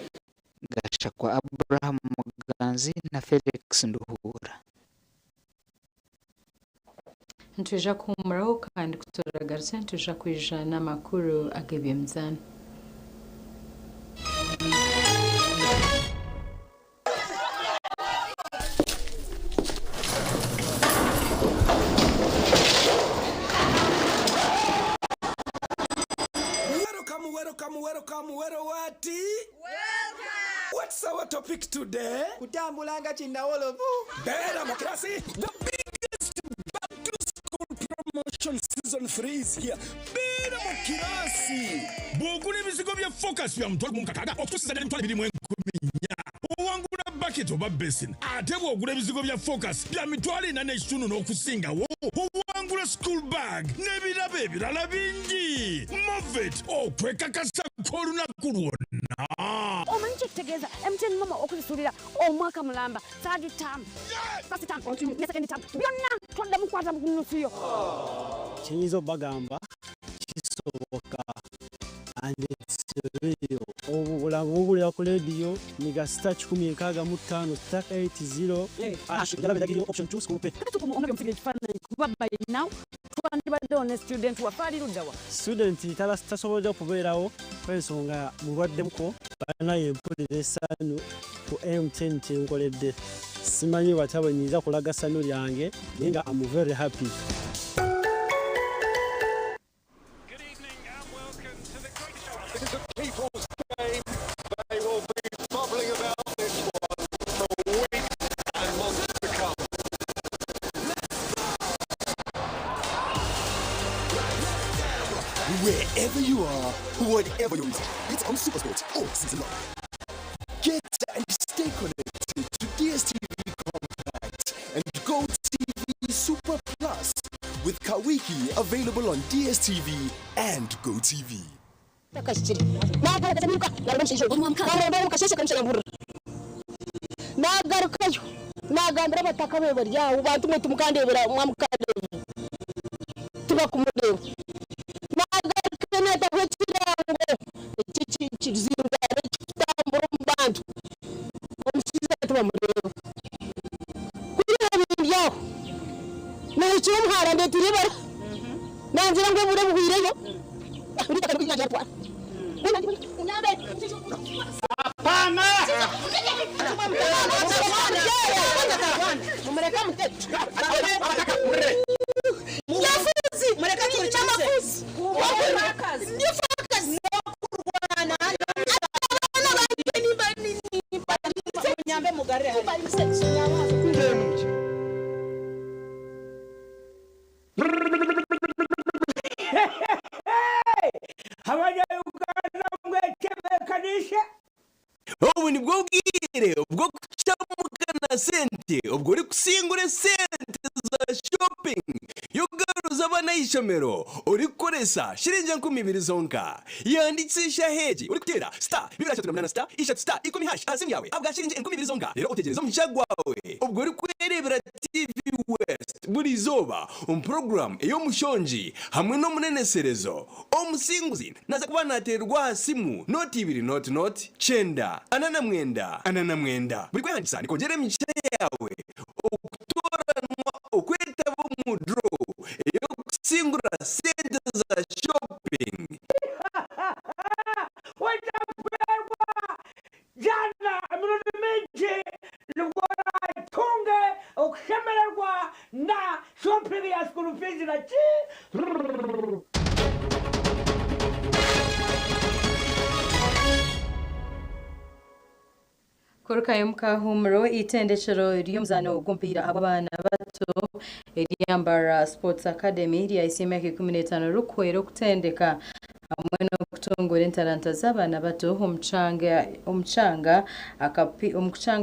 Gashakwa Abraham Muganzi na Felix Nduhuura. Nitwija kuhuumuraho kandi ku turagarukye nitwija kwija n'amakuru ag'eby'emizaano. Welcome, welcome, welcome, wello what? What's our topic today? Kutambula nga kinnawolovu. Beera mu kirasi. The biggest back to school promotion season 3 is here. Beera mu kirasi. Bw'ogula ebizigo bya Focus bya 60,000 okutuusiza ddala 2,400 owangula bucket oba basin. Ate bw'ogula ebizigo bya Focus bya 45,000 n'okusingawo owangula school bag n'ebirabo ebirala bingi. Movit okwekakasa kw'olunaku lwonna. Omanyi kyekitegeeza MTN Momo okubisulira omwaka mulamba third term, first term ne second term byonna twaddamu kukwata ku nnusu yo. Kyenyinza obagamba kisoboka and it's real. Obulamu buwulira ku leediyo nyiga star 165 star 80 hash jalaba endagiriro option 2 school pay. Kati omusigira ekifaananyi kuba by now twandibaddewo ne student waffe ali ludda wa? Student tasobodde kubeerawo olw'ensonga mulwaddemuko. Banaye mpulira essanyu ku MTN kyenkoledde. Simanyi watya bwenyinza kulaga ssanyu lyange naye nga am very happy. Wherever you are, whatever your reason, it's on SuperSport all season long. Get and stay connected to DSTV Compact and GoTV Super Plus with Kawiki available on DSTV and GoTV. Nagarukayo nagambira abataka be bari aho bantu mwe timukandebera mwamukandeeba tibakumureeba nagarukayo nataho ekirango ekizindaaro ekikutambura omu bantu omushaija tibamureeba kuriya bindi aho nahikire omuhara ndeteire ibara nangira ngu obwire buhwireyo. Abanya-Uganda mwetebeekanise. Obu nibwo bwire bw'okucamuka na sente obwo orikusingura esente za shopping y'okugaruza abaana aha ishomero orikukoresa shiringi 2000 zonka. Yandikisa eshaaha egi orikuteera *238 *3* hash aha simu yaawe ahabwa shiringi 2000 zonka reero otegyereze omugisha gwawe obwo orikwereebera TV West buri izooba omu puroguraamu ey'omushongi hamwe n'omuneneserezo. Omusinguzi naaza kuba naateererwa aha simu nooti ibiri nooti nooti kyenda ana na mwenda ana na mwenda. Buri kwehandiikisa nikwongyera emigisha yaawe okutooranwa okwetaba omu draw ey'okusingura sente za shopping. Otaferwa, jana emirundi mingi nibwo oratunge okushemererwa na shopping ya school fees na ki. Kurukayo omu kahuumuro, eitendekero ry'omuzaano gw'omupiira ahabw'abaana bato erya Mbarara Sports Academy ryahitsya emyaka 15 rikuhwera okutendeka hamwe n'okutunguura entaranta z'abaana bato omu kucanga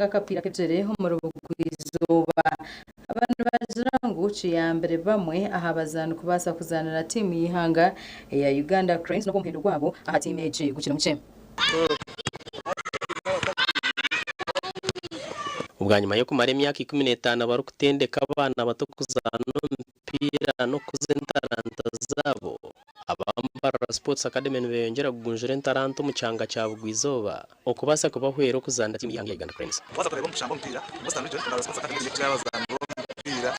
akapiira k'ebigyere omuri Bugwa-izooba. Aba nibagira ngu kiyambire bamwe aha bazaani kubaasa kuzaanira tiimu y'eihanga eya Uganda Cranes n'obu omuhendo gwabo aha tiimu egi gukiri mukye. Bwanyima y'okumara emyaka 15 barikutendeka abaana bato kuzaana omupiira n'okukuza entaranta zaabo, aba Mbarara Sports Academy nibeyongyera kugunjura entaranta omu kyanga kya Bugwa-izooba okubaasa kubahwera okuzaanira tiimu y'eihanga eya Uganda Cranes. Waaza kureeba omu kushamba omupiira, Western Region, Mbarara Sports Academy niyo ekira abazaani b'omupiira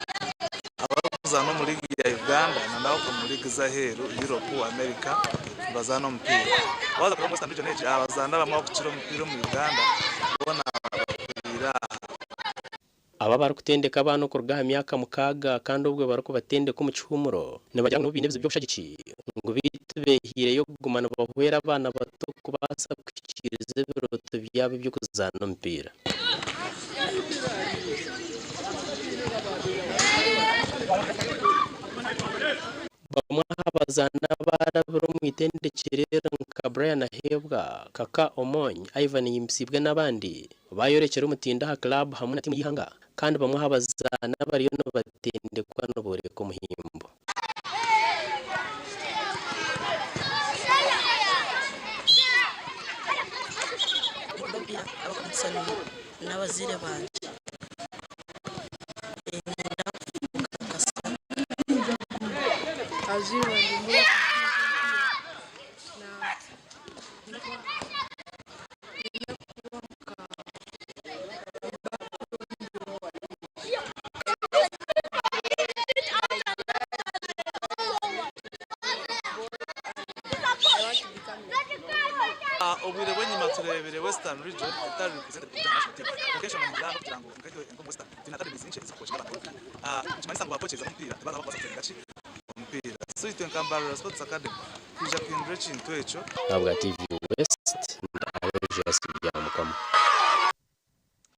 abarikuzaana omu liigi ya Uganda na n'ab'omu liigi z'aheeru, Europe, America, nibazaana omupiira. Waaza kureeba omu Western Region egi, abazaani abamwe abarikukira omupiira omu Uganda boona bakuriire aha. Aba abarikutendeka abaana okuruga aha myaka mukaaga kandi obwo barikubatendeka omu kihuumuro nibagira ngu n'obu baine ebizibu by'obushagiki ngu beitu beehiireyo kuguma nibahwera abaana bato kubaasa kuhikiiriza ebirooto byabo eby'okuzaana omupiira. Bamwe aha bazaani abaarabire omu itendekyero eri nka Brian Aheebwa, Kaka Omony, Ivan Nyimbisibwe n'abandi baayorekyera omutindo aha club hamwe na tiimu y'eihanga kandi bamwe aha bazaani abariyo nibatendekwa nibooreka omuhimbo. N'abazaire bangye. Obwire bw'enyima tureebire Western Region etari represented kuruga aha national team kwonka enshonga ningira n'okugira ngu nkaitwe nk'omu Western twine academies nkye ezirikukocinga abaana bato. Nikimanyisa ngu baakokyeza omupiira tibaza kubaasa kutenga ki omupiira. So itwe nka Mbarara Sports Academy twija kuhindura ekintu ekyo. Ahabwa TV West,